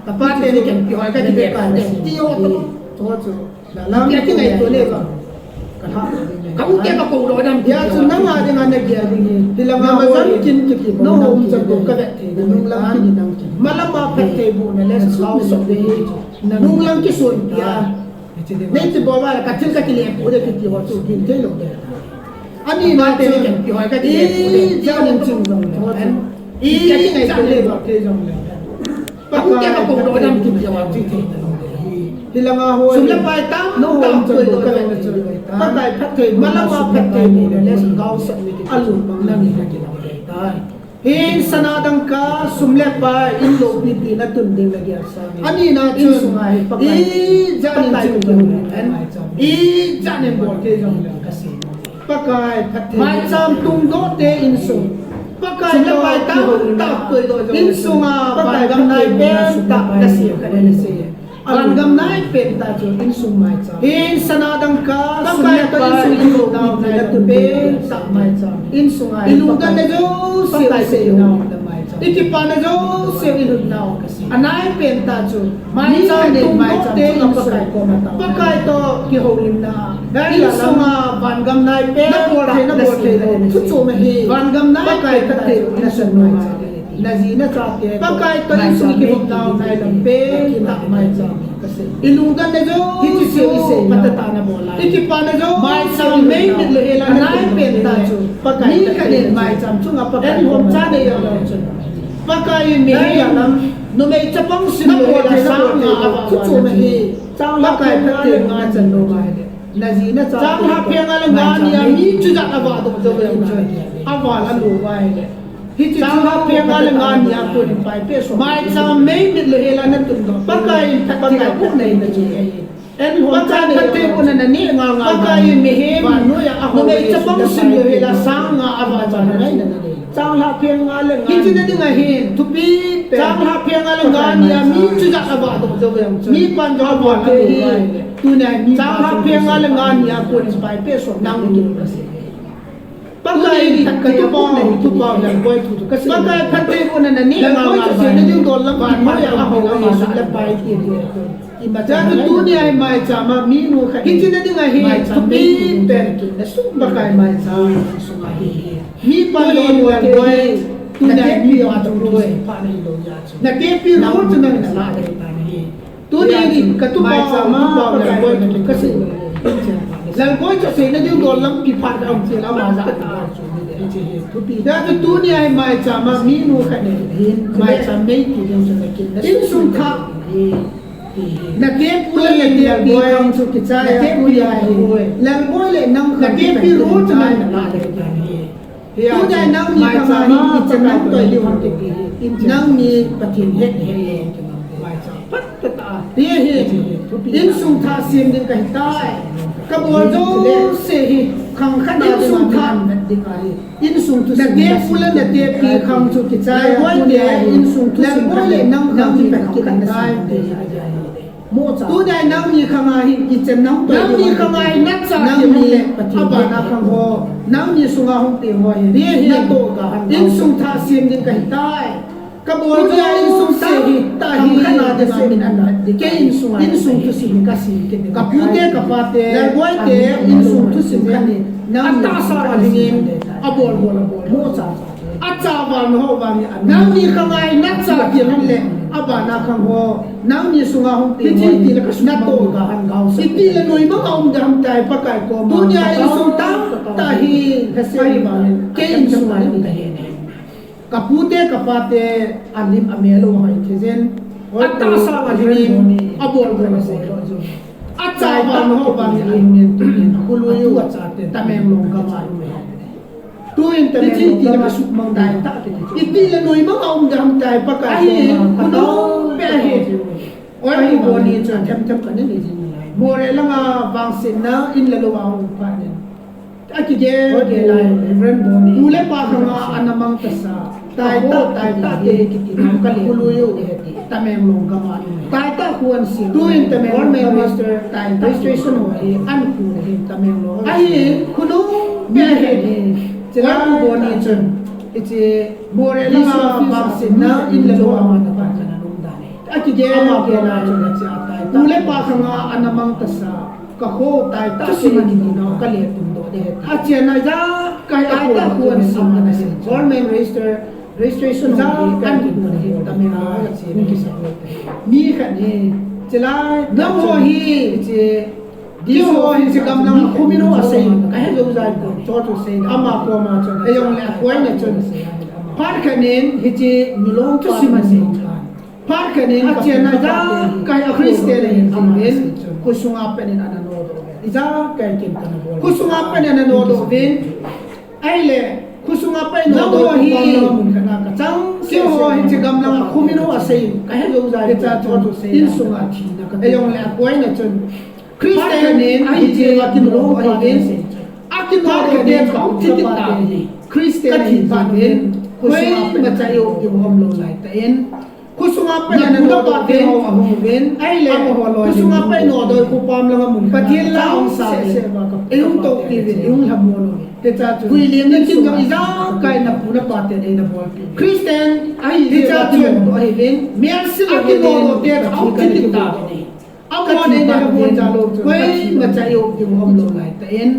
Ka pa te ni ken ti hoi ka ti ve ka ti ho to. To chu. Tia kingaito le ba. Ka u te ka ko lo dam. Hia chu nanga dinga na gel ding hi. Hilanga majan kin kiti bol. No hom chan ko ka ve thei, nung lang kin nang kin. Malama phatthei bohna le, sum so ve hi. Nung lang kisonpi a. Nei ti bol a, ka thil ka kile pu de kiti ho chu kin thei lou de. Ani na te ni ken ti ho ka kile pu de. Jan in chung jong le. I ka kingaito le ba te jong le. Ka u te ka ko lo dam kiti ho chu thei ta lou de. Hilanga ho. Sum le pai tam, no hom chan ko ka ve na chu. Pakai phatthei, malama phatthei bohna le, gao sat ni kiti. Alung mang na ni ka kile tai. Hin sana dangka sum le pai in lopi pi na tun ding na gel sa. Ani na chun, insung a hi Pakai, ijat nin Pakai chun, ijat nin bol thei jong le ka sei. Pakai phatthei. Maicham tungdoh te insung. Pakai le pai tah tah koi doh jong le. Insung a Pakai phatthei na sem tah na sei ka le sei. Van gam nai pen tah chu insung maicham. Hin sana dangka, Pakai sum le pai insung in lopi pi na tun ding na pen tah maicham. Insung a i lungdon na jouse i sei nau. I kipana jouse i lhun nau. Anai pen tah chu, maicham tungdoh te insung, Pakai koma tao. Pakai toh kihoulimna. Insung a van gam nai pen tah na sei nau. Thu chom ahi. Van gam nai pen tah chu insung maicham. Na ji na chate. Pakai toh insung kihoulimna nai lam pen tah maicham. I lungdon na jouse i sei nau. Patata na bol a. I kipana jouse. Maicham mei mit le hela nai pen tah chu. Pakai mi khat in maicham chunga Pakai hom cha nei a lo chun. Pakai in mihem, numei chapang sim lo hela sang nga a va chu na hi. Pakai phatthei na chan lo mai le. Na ji na cha. Chang ha phe nga le nga ni a mi chu jat a va doh jo ve mai. A va la lo vai le. Hiche chang ha phe nga le nga ni a kon in pai pe so. Maicham mei mit le hela na tun doh. Pakai in phatthei a bu nei na chu. En hom cha nei. Pakai phatthei bu na na nei nga nga. Pakai in mihem, numei chapang sim lo hela sang nga a va cha na nei na nei. Chang ha phe nga le nga. Hiche na ding ahin, thupi pen. Chang ha phe nga le nga ni a mi chu jat a va doh jo ve ang chu. Mi pan jo a va doh ve. Tuni a mi chang ha phe nga le nga ni a kon in pai pe so nang ni kin ma se. Pakai in phatthei a bu nei, thu pa Lalboi thu thu ka sei. Pakai phatthei bu na na nei nga nga. Lalboi chu sei na ding dol lam pi mai a hou a ma sum le pai ti ni. Ima cha tu tuni a hi maicham a mi nu khat. Hiche na ding ahi, thupi pen. Na sum Pakai maicham sum ahi. Mi pan lo Lalboi. Tuni a mi a tu roi. Pa nei lo ya chu. Na tepi ro chu nang na la de ta ni. Tuni in ka tupa, tupa Lalboi thu ka sei. Lalboi chu sei na ding dol lam pi phat a um che la ma ja. Hiche hi thupi. Ya chu tuni a hi maicham a mi nu khat nei hin maicham mei ti ding chu na kin na. Insung thah. Na tepu le na tepi khang chu kichai a tuni a hi. Lalboi le nang khang na tepi ro chu nang na la le ta ni. Tuni a nangni khang a hin kichen nang toh diu ham ti pi. Nangni Pathen het het le. Maicham. Pat ta ta. Ti hi. Insung thah sem ding ka hi tai. Ka bol jouse hi khang khat a insung thah. Insung thu na tepu le na tepi khang chu kichai a tuni a hi. Insung thu sem le nang khang kipat kit na sem. Tuni a nangni khang a hin kichen nang toh. Nangni khang a hin na cha nangni le Pathen a bana khang ho. Nangni sunga hung teng ho hi. Ri hi na toh ka han. Insung thah sem ding ka hi tai. Ka bol jo insung thah hi ta hi. Khang khat a ding a min an vet ding. Kei insung a. Insung thusim ka sim kit ding. Ka pu te ka pa te. Lalboi te insung thusim khat ni. Nang a tahsa a ding in. A bol bol a bol. Mo cha cha. Acha vang ho vang ni a. Nangni khang a hin na cha ti han le. A bana khang ho. Nangni sunga hung teng ho. Hiche ti le ka sum na toh ka han gao sa. Iti le noi ma ka um dam tai Pakai koma. Tuni a insung thah ta hi. Ka sei vang. Kei insung a hin ka hi. Ka pu te ka pa te a lim a mel u hoi thei jeng. A tahsa a lim in a bol bol a sei lo jo. Acha vang ho vang in a lim in tu in a khului u a cha te Tamenglong gam a um e. Tu in Tamenglong gam a suk mang dai ta te. Iti le noi ma ka um dam tai Pakai. Ahi, khunu pe ahi. Oi, Pu Boni chu them them ka nei jing lai. Moreh langa vangsetna in le lou a hung phat in. Akigel gel lai, Reverend Boni. Pu le pa khang a ana mang tasa. Tai ta, tai ta te kiti nau ka le. Khului u de ti. Tamenglong gam a. Tai ta khuan si. Tu in Tamenglong Master. Tai ta registration ho hi an khu le hin Tamenglong. Ahi, khunu pe ahi. Chila Pu Boni chun. Hiche Moreh langa vangsetna in le lou a hung phat kana lum dan e. Akigel gel a chun acha tai ta. Pu le pa khang a ana mang tasa. Ka kho tai ta si ma ni na ka le tum do de. Acha na ja ka tai ta kho ni sam na si. Government register, registration ja kan ni na hi ta me na ka chi ni ki sa. Mi khat ni. Chila na ho hi chi. Di ho hi chi kam na khu mi no a sei. Ka he jo jai ko. Cho to sei. Ama ko ma cho. He yong le a koi na cho. Phat khat nin hi chi mi long thu si ma sei. Phat khat nin ka chen na ja ka hi a Christian le hin jing in, khu sunga pen in ana no do. I ja ka kin ta na bol. Khu sunga pen in ana no do vin. Ai le, khu Sunga pai no do hi. Keiho hiche gamlanga khumin ho asei. Kahe jou jeh a hiche chu insung a thina ka. Eijong le apoina chun Christian in ahi jeh a kinodoh ahiuvin. Akinodoh te chu aum kit kit tauve. Christian ahi jeh in. Koima cha i-up ding um lou lai tan. Khosunga pai nodoh te ho ahung uvin. Ahile khosunga pai nodoh khu pam langa mun Pathen la ahung sa seh seh uva ka. Eihung toh piuvin, eihung lhamon uve. Hiche chu. Vuilimna kin jong ijakai napu napa ten eina bolpi. Christian ahi jeh a kinodoh ahiuvin. Melchizedek kinodoh te chu aum kit kit tauve. Amahon eina lhamon jal lou chun koima cha i-up ding um lou lai tan.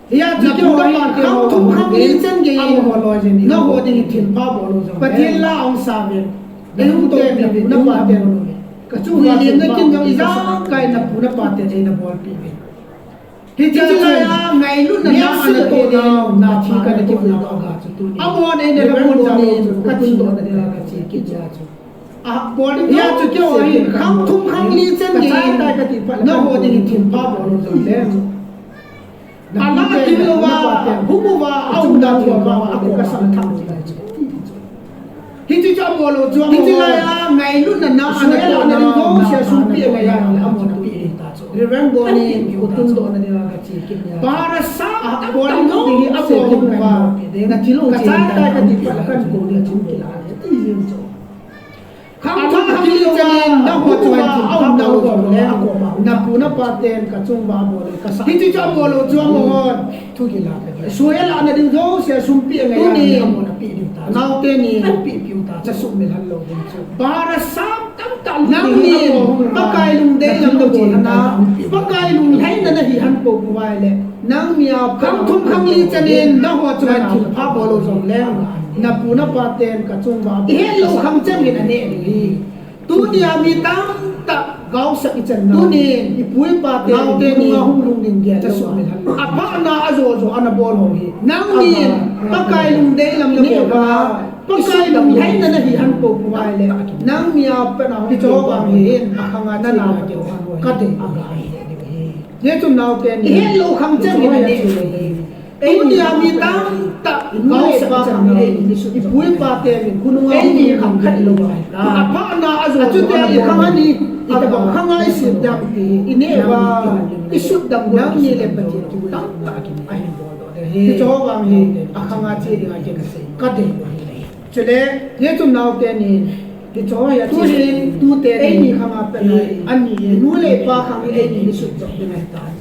Hijeh chun keiho hi khang thum khang li chan gei in amaho loi jeng in, nangho ding hi thilpha bol lou jong Pathen la ahung sa uvin. Eihung toh piuvin, napa ten. Ka chu vuilimna kin jong ijakai napu napa ten eina bolpi uvin. Hiche lai a ngailutna na ana toh nau, na thi kana kivui nau a chu tuni. Amahon eina lhamon jal lou chun ka thildohna dinga ka che kit jeh a chu. Ahibol ding, hijeh chun keiho hi khang thum khang li chan gei in nangho ding hi thilpha bol lou jong le. Ala atil louva, hung uva, aumna thilpha uva, akom kasam thah. Hiche chu abol lou chu, hiche lai a ngailutna na ana toh nau, na sumpi angai a, amahon api ding ta chu. Reverend Boni, u tundohna dinga ka che kit nia. Bara sa, abol ding hi abol uva, na thil u che ta ka ti pa la kan ko ding chu kila, ti jeng chu. Khang thum khang li chan in nangho chu ahin thilpha bol lou jong le, napu napa ten ka chung uva abol lou kasa. Hiche chu abol lou chu amahon. Thu kila ka. Soi alahna ding jouse sumpi angai a, amahon api ding ta. Naote ni. Api piu ta. Cha sumil hal lou ding chu. Bara sa tamtah nangni Pakai lungdei lam na bol na, Pakai lunglhaina nahi han pou pou vai le. Nangni a khang thum khang li chan in nangho chunga thilpha bol lou jong leng, napu napa ten ka chung uva. I het lou khang chan in aneh ding hi. Tunia mi tamtah gaosap i chan nau. Tunin i pu i pa te nungah hung lungding gel lou a, aphahna ajo jo ana bol ho hi. Nangnin Pakai lungdei lam na bol a, Pakai lunglhaina nahi han pou pou vai le, nangni a pat a hung kicho vang hin akhang a na na keu han ho hi. Ka dei a ga hi. Hijeh chun naote ni, i het lou khang chan hi na dei hi. Tunia mi tamtah gaosap i chan nau, i pu i pa te min khonunga hung lungding gel lou a, aphahna ajo jo ana bol ho hi. Achuti a i khang a ni, itobang khang a i sem ding ham ti hi i neh uva, i sut dam nangni le Pathen thu tamtah ahin bol doh ding hi. Hiche ho vang hi akhang a che ding a ken ka sei, ka dei lou hi. Chule, hijeh chun naote ni, hiche ho hi a tuhin, tute ni khang a pat a, ani, nu le pa khang hi eini i sut jop ding ahitai.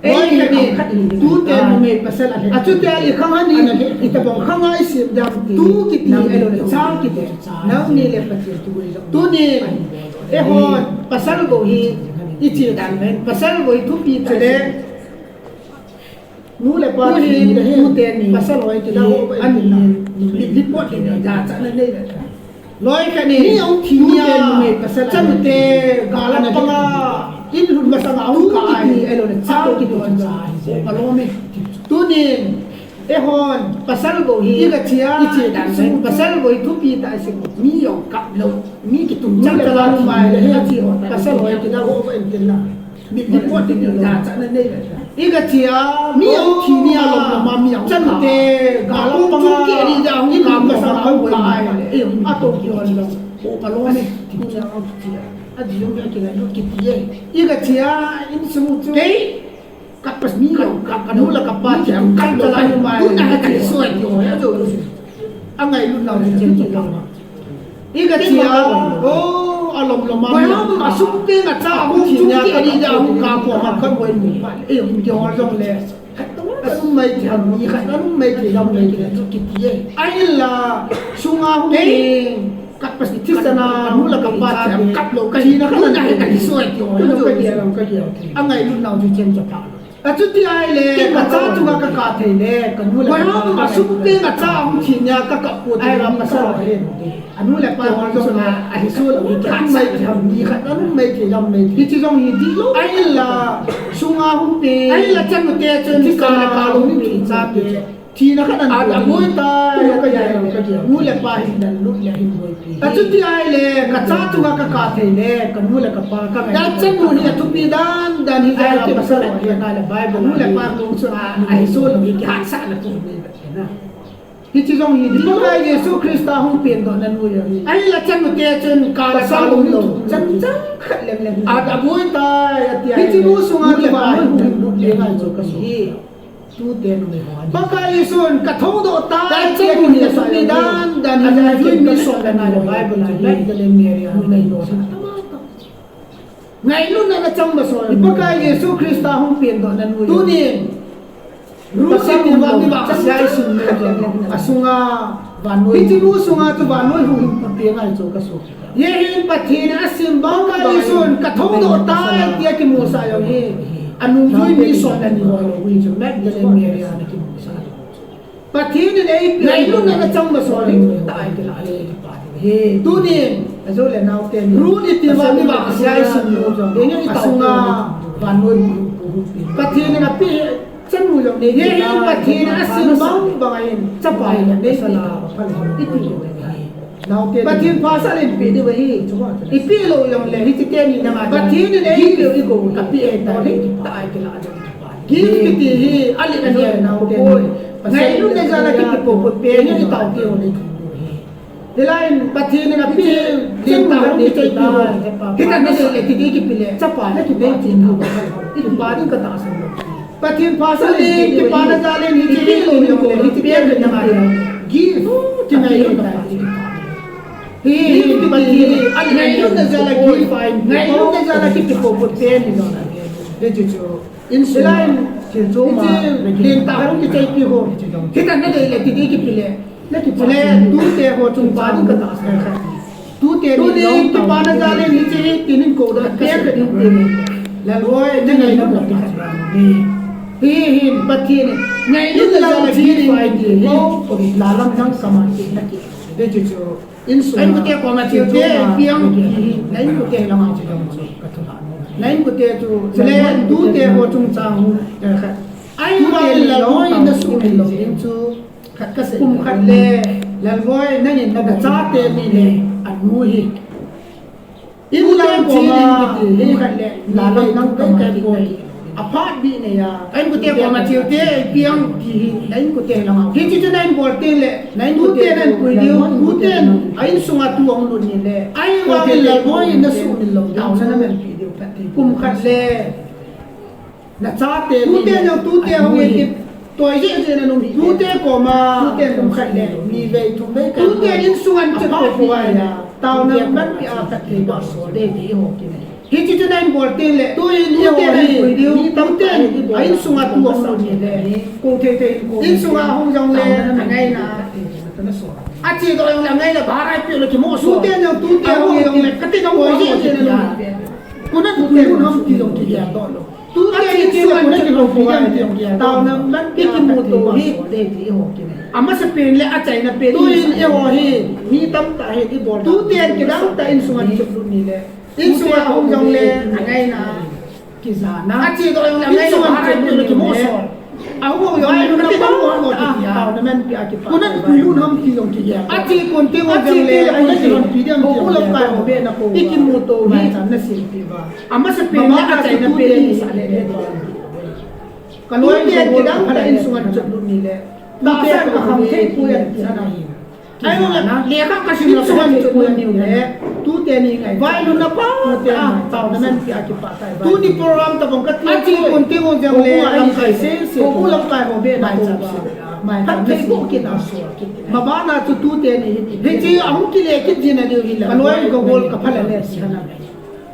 Loi khat ni, tute numei pasal a le. Achuti a i khang a ni, itobang khang a i sem ding ham ti. Tu kiti, ahilou le cha kiti. Nangni le Pathen thu hi jong. Tunin, eihon, pasal bou hi, i che dan pen, pasal bou hi thupi ta le. Nu le pa thi le hi, tute ni, pasal hoi kila ho, ani, report ni, jachatna nei le. Loi khat ni, mi ahung thi nia, chate, gal a panga, in lhun masanga ahung kap ai, ahilou le, cha kiti chu cha hi, o, alom e. Tunin, eihon, pasal bou hi, i ga che a, i che dan pen, pasal bou hi thupi ta si, mi jong kap lou, mi kitung chang chang a um ai le, hi a che ho, pasal hoi kila ho, en kin la. Mi report ding jachatna nei. I ga che a, mi ahung thi nia, lom lom a mi ahung, chate, gal a panga, chung keh ni ja hung kap masang ahung kap ai. Ato kihon lou. O, alom e. Tunia ahung che a. Aji jong kila lou kiti e. I ga che a, insung chu. Kei, ka pas mi lou, ka, ka nu le ka pa che a, ka chala mai. Tuna hi ka soi ti ho, ajo. Angailutna u chen chu lou. I ga che a, o, alom lom a mi. Koiham asung peng a cha ahung thi nia, ka ni ja ahung kap ko ma khat boi ni. E, um, kihol jong le. Khat to, ka um mai ti ham ni, khat um mai ti ham ni, kiti e. Ahinla, sunga hung peng, ka pas ti sana, nu le ka pa cha, kap lou, ka hi na, ka na, ka hi soi ti ho, ka hi, ka hi. Angailutna u chu chen chu pha. Achuti ahile, ka cha chunga ka kap thei le, ka nu le ka pa. Koiham asung peng a cha ahung thi nia, ka kap ko ti la pasal ahi. Anu le apa hung chunga ahi so lou, ka um mai ti ham ni, ka um mai ti ham ni. Hiche jong hi dihlou. Ahinla, sunga hung peng. Ahinla chanu te chun, hiche sa le ka lou ni ti cha te. Thina khat an, a, aboi tai, ka ja, ka ja. Nu le pa hin dan lut le hin boipi. Achuti ahile, ka cha chunga ka kap thei le, ka nu le ka pa ka ngai. Ka chanu hi athupi dan dan hi ja, pasal ahi na le Bible. Nu le pa lung chunga ahi so lou hi kihatsahna pu ni na. Hiche jong hi, Pakai Jesu Christa hung pendohna noiya hi. Ahile chanu te chun kala sa lou, chanu chang khat lem lem. Aboi tai, ati a. Hiche nu sunga chu vannoi hung lut le ngai chu kaso hi. Tute numei ho ahi. Pakai Jesun ka thoudoh tai, tia kimusah dan dan hi, ajui mi som le ni le Bible a hi. Magdalene Mary a hi, ngailut na nachang masol. Pakai Jesu Christa hung pendohna noiya. Tunin Ruth iti vang ni vang sia isim le, asunga vannoi. Hiche nu sunga chu vannoi hung lut le ngai chu kaso. Hijeh hin Pathen in asem bang, Pakai Jesun ka thoudoh tai, tia kimusah jong hi. Anungjui mi som le ni ho lou hi chu, Magdalene Mary a ana kimusah. Pathen in eipeh ngailutna nachang masol hi, tai kila le kipa hi. Tunin, ajo le naote ni. Ruth iti vang ni vang sia isim le jong, asunga vannoi hung lut le. Pathen in apeh chanu jong nei. Hijeh hin Pathen in asem bang bang in, chapa in nei ti ka phal ho. Iti lou le hi. Pathen phasah le ipeh diu ahi. Ipeh lou jong le, hiche teni nama Pathen in eipeh u igou, kapeh ahitai, tai kila le. Gift kiti hi, ali ani naote ni. Ngailutna jal a kipe poupou pen, itaote u le. Hilai in Pathen in apeh, len tah in kichai pi ho. Hitah na dei le kidei kipe le, chapa le kidei chin ho. Kipa ding katahsan lou. Pathen phasah le kipana jal in hiche hi lou ni ko, hiche pen hi nama. Gift, kinai lou kapa. Hi, hi, Pathen in, ngailutna jal a gift, ngailutna jal a kipe poupou pen hi lou na. Hichu chu. Insung, hilai in, thil chom a, hiche len tah a hung kichai pi ho. Hitah na dei le kidei kipe le. Chule, tute ho chung pa ding katahsan khat. Tute ni lou kipana jal in hiche hi tinin kou doh pen ka ding pen. Lalboi, na ngaina bou ti khat. Hi, hi, Pathen in. Ngailutna jal a gift pai ti hi. Ko, la lam nang sama ti na ki. Hichu chu. Insung. Na inkote koma thil te ipi ang ti hi, na inkote langa chu jong chu. Na inkote chu, chule tute ho chungchang hu, eh, khat. Ahivangin Lalboi in nasuhmil lou ding chu, khat kasei. Kum khat le, Lalboi, nangin nachate ni le, anu hi. In lang koma, kum khat le, la lang nang kama ti. Aphat bih nei a. Na inkote koma thil te ipi ang ti hi, na inkote langa. Hiche chu na inbol teng le, na inkote na inpui diu, tuten a insunga tu ahung lut ni le. Ahivangin Lalboi in nasuhmil lou ding chu, na manpi diu kati. Kum khat le, nachate ni le. Tuten jong tute hung in ti. Toi jeh jeh na nung hi. Tute koma, tuten kum khat le, ni vei thum vei khat. Tuten insunga chot poupou a. Taona manpi a kati ba so de ti ho kinei. Hiche chu na inbol teng le, tuin eiho hi, mi tamtah in, a insunga tu ahung lut ni le, kou thei thei in kou. Insunga hung jong le, angaina. Ache doh jong le, angaina, bhara ipi le kimoh so. Tuten jong, tute hung jong le, kati jong kou jeh jeh na. Kona tuten hung ham ti jong kigel doh lou. Tute ache le, kona kilou kou jong kigel. Taona man kimuto hi. Amasapen le, achaina pen. Tuin eiho hi, mi tamtah hi, ibol. Tuten kidang tah insunga chot lut ni le. Insunga hung jong le, angaina. Kijana. Ache doh jong le, angaina, bhara ipi le kimoh so. Ahung jong le, kati jong kou jeh jeh. Taona manpi a kipa. Kona pui lut ham ti jong kigel. Ache kon teng jong le, ache kon pi diam ti jong le. Kou lamkai ho be na kou. Ikimuto hi. Maicham na silpi ba. Amasapen le, achaina pen ni sa le le. Kaloi tuten kidang tah insunga chot lut ni le. Tahsa kakhang thei poi ati na hi. Ahilou le, lekha kasim lou, insunga chot lut ni le, tute ni ngai. Vailutna pa, tute a, ngai. Taona manpi a kipa tai. Tuni program tabang kati. Ache kon teng jong le, lamkai se se. Kou lamkai ho be na kou ba. Maicham thei ko kit a so. Mabana chu tute ni hi. Hiche ahung kile kit jing na diu hi la. Kaloi kagol kaphal le si hana.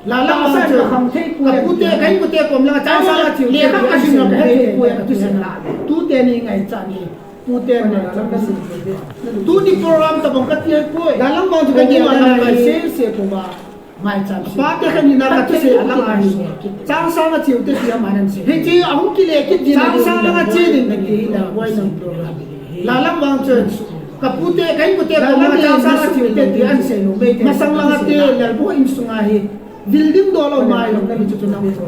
La la sa kakhang thei poi. Kapute, ka inkote kom langa chang sanga chiu. Lekha kasim lou, kahe thei poi, kati se na. Tute ni ngaichat ni. Tute ni ngaichat ni. Tuni program tabang kati ahipoi. Dalam bang chu kagel na ngai se se kou ba. Maicham se. Pate khat ni na kati se alang ahi. Chang sanga chiu te tia manan se. Hiche ahung kile kit jing na. Chang sanga che ding kati la, why not program. Lalam bang chu. Kapute, ka inkote kom langa chang sanga chiu te tia an sei lou. Masang langa te Lalboi insunga hi. Building doh lou mai lou, na mi chu chu nang chu.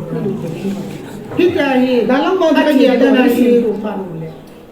Hitia hi, dalam bang chu kagel na hi. Kou pa lou le.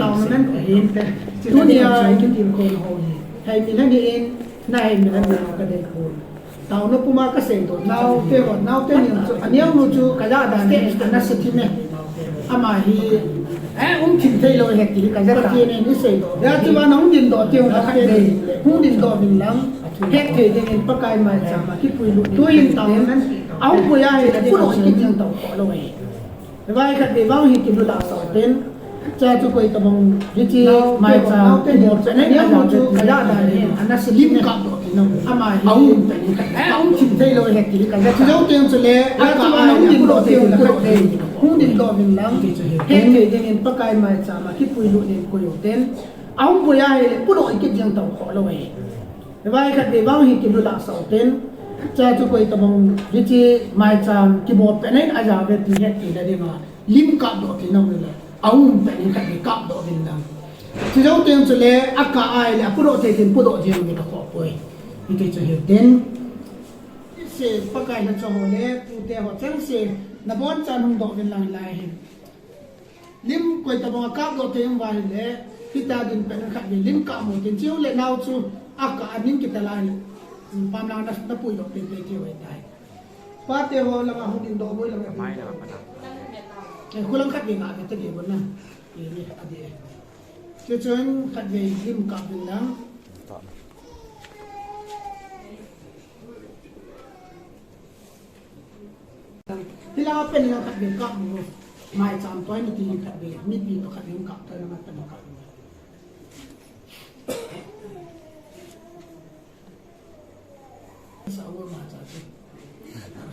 taona nan ko hin te. Tunia i kitilkhouna ho hi, hei mi lhang in, na hei mi lhang in ka dei pon. Taona puma ka seidoh naute ho, naute ni chu, aneo nu chu ka ja dan in ana se thim e. Ama hi, eh, um thim thei lou ahi ti ka ja ta. Pathen in i seidoh. Hijeh chun na hung dingdoh teng le khat dei. Hung dingdoh vin lang, hetthei dingin Pakai maicham a kipuilut. Tuin taona nan, ahung pui ahile, puilut kit jeng tau kho lou ahi. Vai khat vei vang hi kilu la sa ten. Cha chu koi tabang, hiche maicham, nau te, nau te, nau te, nau te, nau te, ana se lim kap doh ti nau. Ama hi, a um ta ni khat, a um thim thei lou ahi ti ka ja. Chu jou teng chu le, a ka a hung dingdoh teng le khat vei. Hung dingdoh vin lang. Hetthei dingin Pakai maicham a kipuilut in koi u ten. Ahung pui ahile, puilut kit jeng tau kho lou ahi. Vai khat vei vang hi kilu la sa ten. Cha chu koi tabang, hiche maicham kibol pet in aja ve ti het theina dinga, lim kap doh ti nau le, a um pet in khat vei kap doh vin lang. Chu jou teng chu le, a ka ahile, a puilut thei tin puilut jeng ve ta kho poi. Hiti chu hi ten. Se Pakai lhacha ho le, tute ho cheng se, na bon chan hung doh vin lang lai hin. Lim koi tabang a kap doh thei um uva ahile, hita ding pet in khat vei lim kap mo tin, chu le nau chu a ka a ning kit a lai le. Pam lang na, na puilut pet pet ti ho tai. Pate ho langa hung dingdoh boi langa. Mai na pa na. Eh, khulang khat vei nga ve ta di bon na. Eh, ni a di. Chu chun khat vei lim kap vin lang. Hila pen la khat vei kap mo. Maicham toi na ti khat vei. Mipi to khat vei kap toi na ma ta kap mo. Sa wo ma cha chu.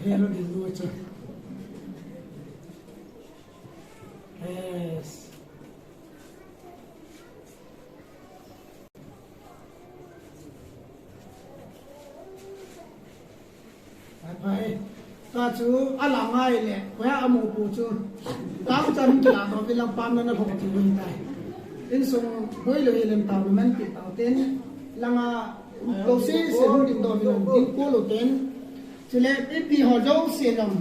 He lo din lo chu. Yes. Bye bye. Ka chu ala ngai le, koya amu pu chu. Tang chan kila ko bilang pam na na ko ti wi tai. Insung boi lo hi lem tau na man pi tau ten. Langa ko si se hu din do bilang din ko lo ten. Chule ipi ho jo se long.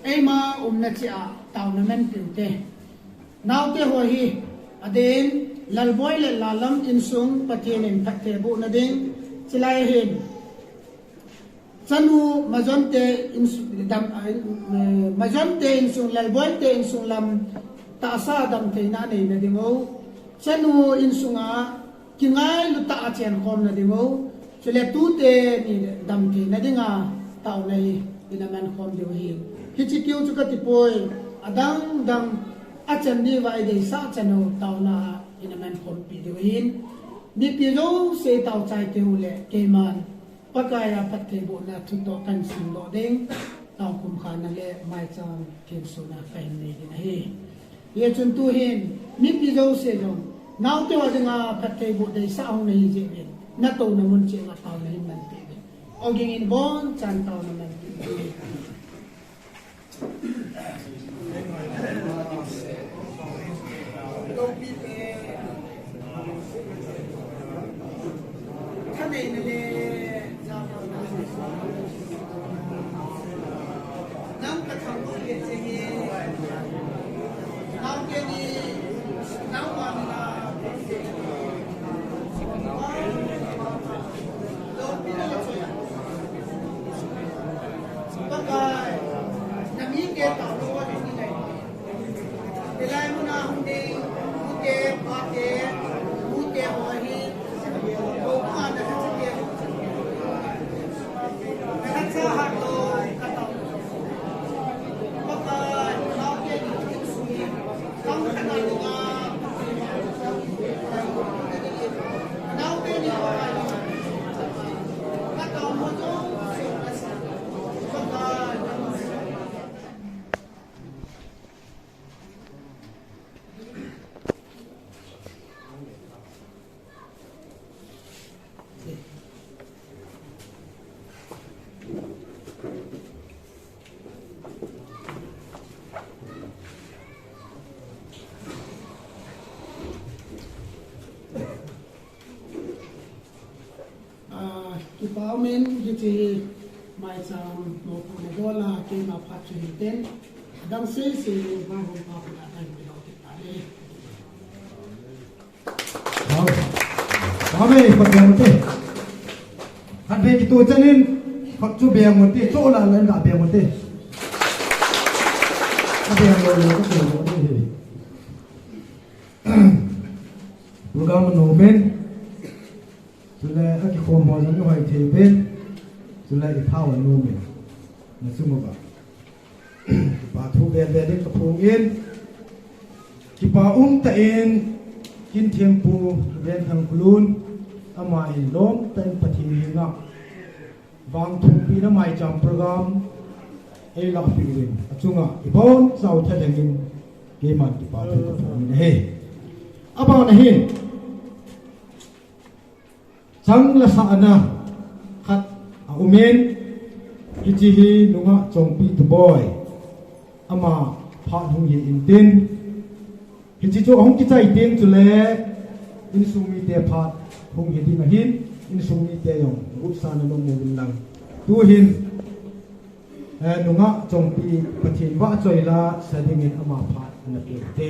Eima um na chi a tau na man pi te. Naute ho hi, adin, Lalboi le Lalam insung Pathen in phatthei boh na ding, chilai hin. Chanu Majonte insu-, dam, ah, eh, Majonte insung, Lalboite insung lam tahsa damtheina nei na ding o. Chanu insunga kingailu tah a chenkhom na ding o. Chule tute ni le damtheina dinga taona hi ina mankhom diu ahi. Hiche keu chu kati poi, adang dang a chan diuva i deisah chan u taona a ina mankhompi diu ahin. Mipi jouse tao chai teu le keiman Pakai a phattheibohna thu toh kahin simdoh ding, tao kumkhana le maicham thensona kahin nei ding ahi. Hijeh chun tuhin, mipi jouse jong, naote ho dinga phattheiboh deisah hung nahi jeh uvin, natouna mun cheh uva taona hin manpeh uvin. Oging in abonchan taona manpeh uvin. Ah, kipa umin, hiche hi maicham mopohna bola keima phat chu hiten, adang sese ni vang hung pa puna kan pilo kit tale. Wow. Wow, me, khat beng ute. Khat beng kito chanin, khat chu beng ute, cho la la ga beng ute. Ka beng lo lo, ka beng lo ute. Program no men. Chule akikhom ho jong ihoi thei uvin. Chule ipha u nom in. Nachung uva. Kipa thu vel vel in kaphong in. Kipa umtah in Kinthempu Venthang Kholun, ama in lomtah in Pathen henga vangthumpina maicham program eilahpeh uvin. Achunga ibonchauva thalheng in keiman kipa thu kaphong in ahi. Abana hin. Chang lasahna khat aumin, hiche hi nungah Chongpi Tuboi, ama phat hung hi intin, hiche chu ahung kichai teng chule insung mite phat hung hi ding ahin, insung mite jong gutsahna nom uvin lang. Tuhin, eh, nungah Chongpi Pathen vahchoi la sa dingin ama phat ana pe ute.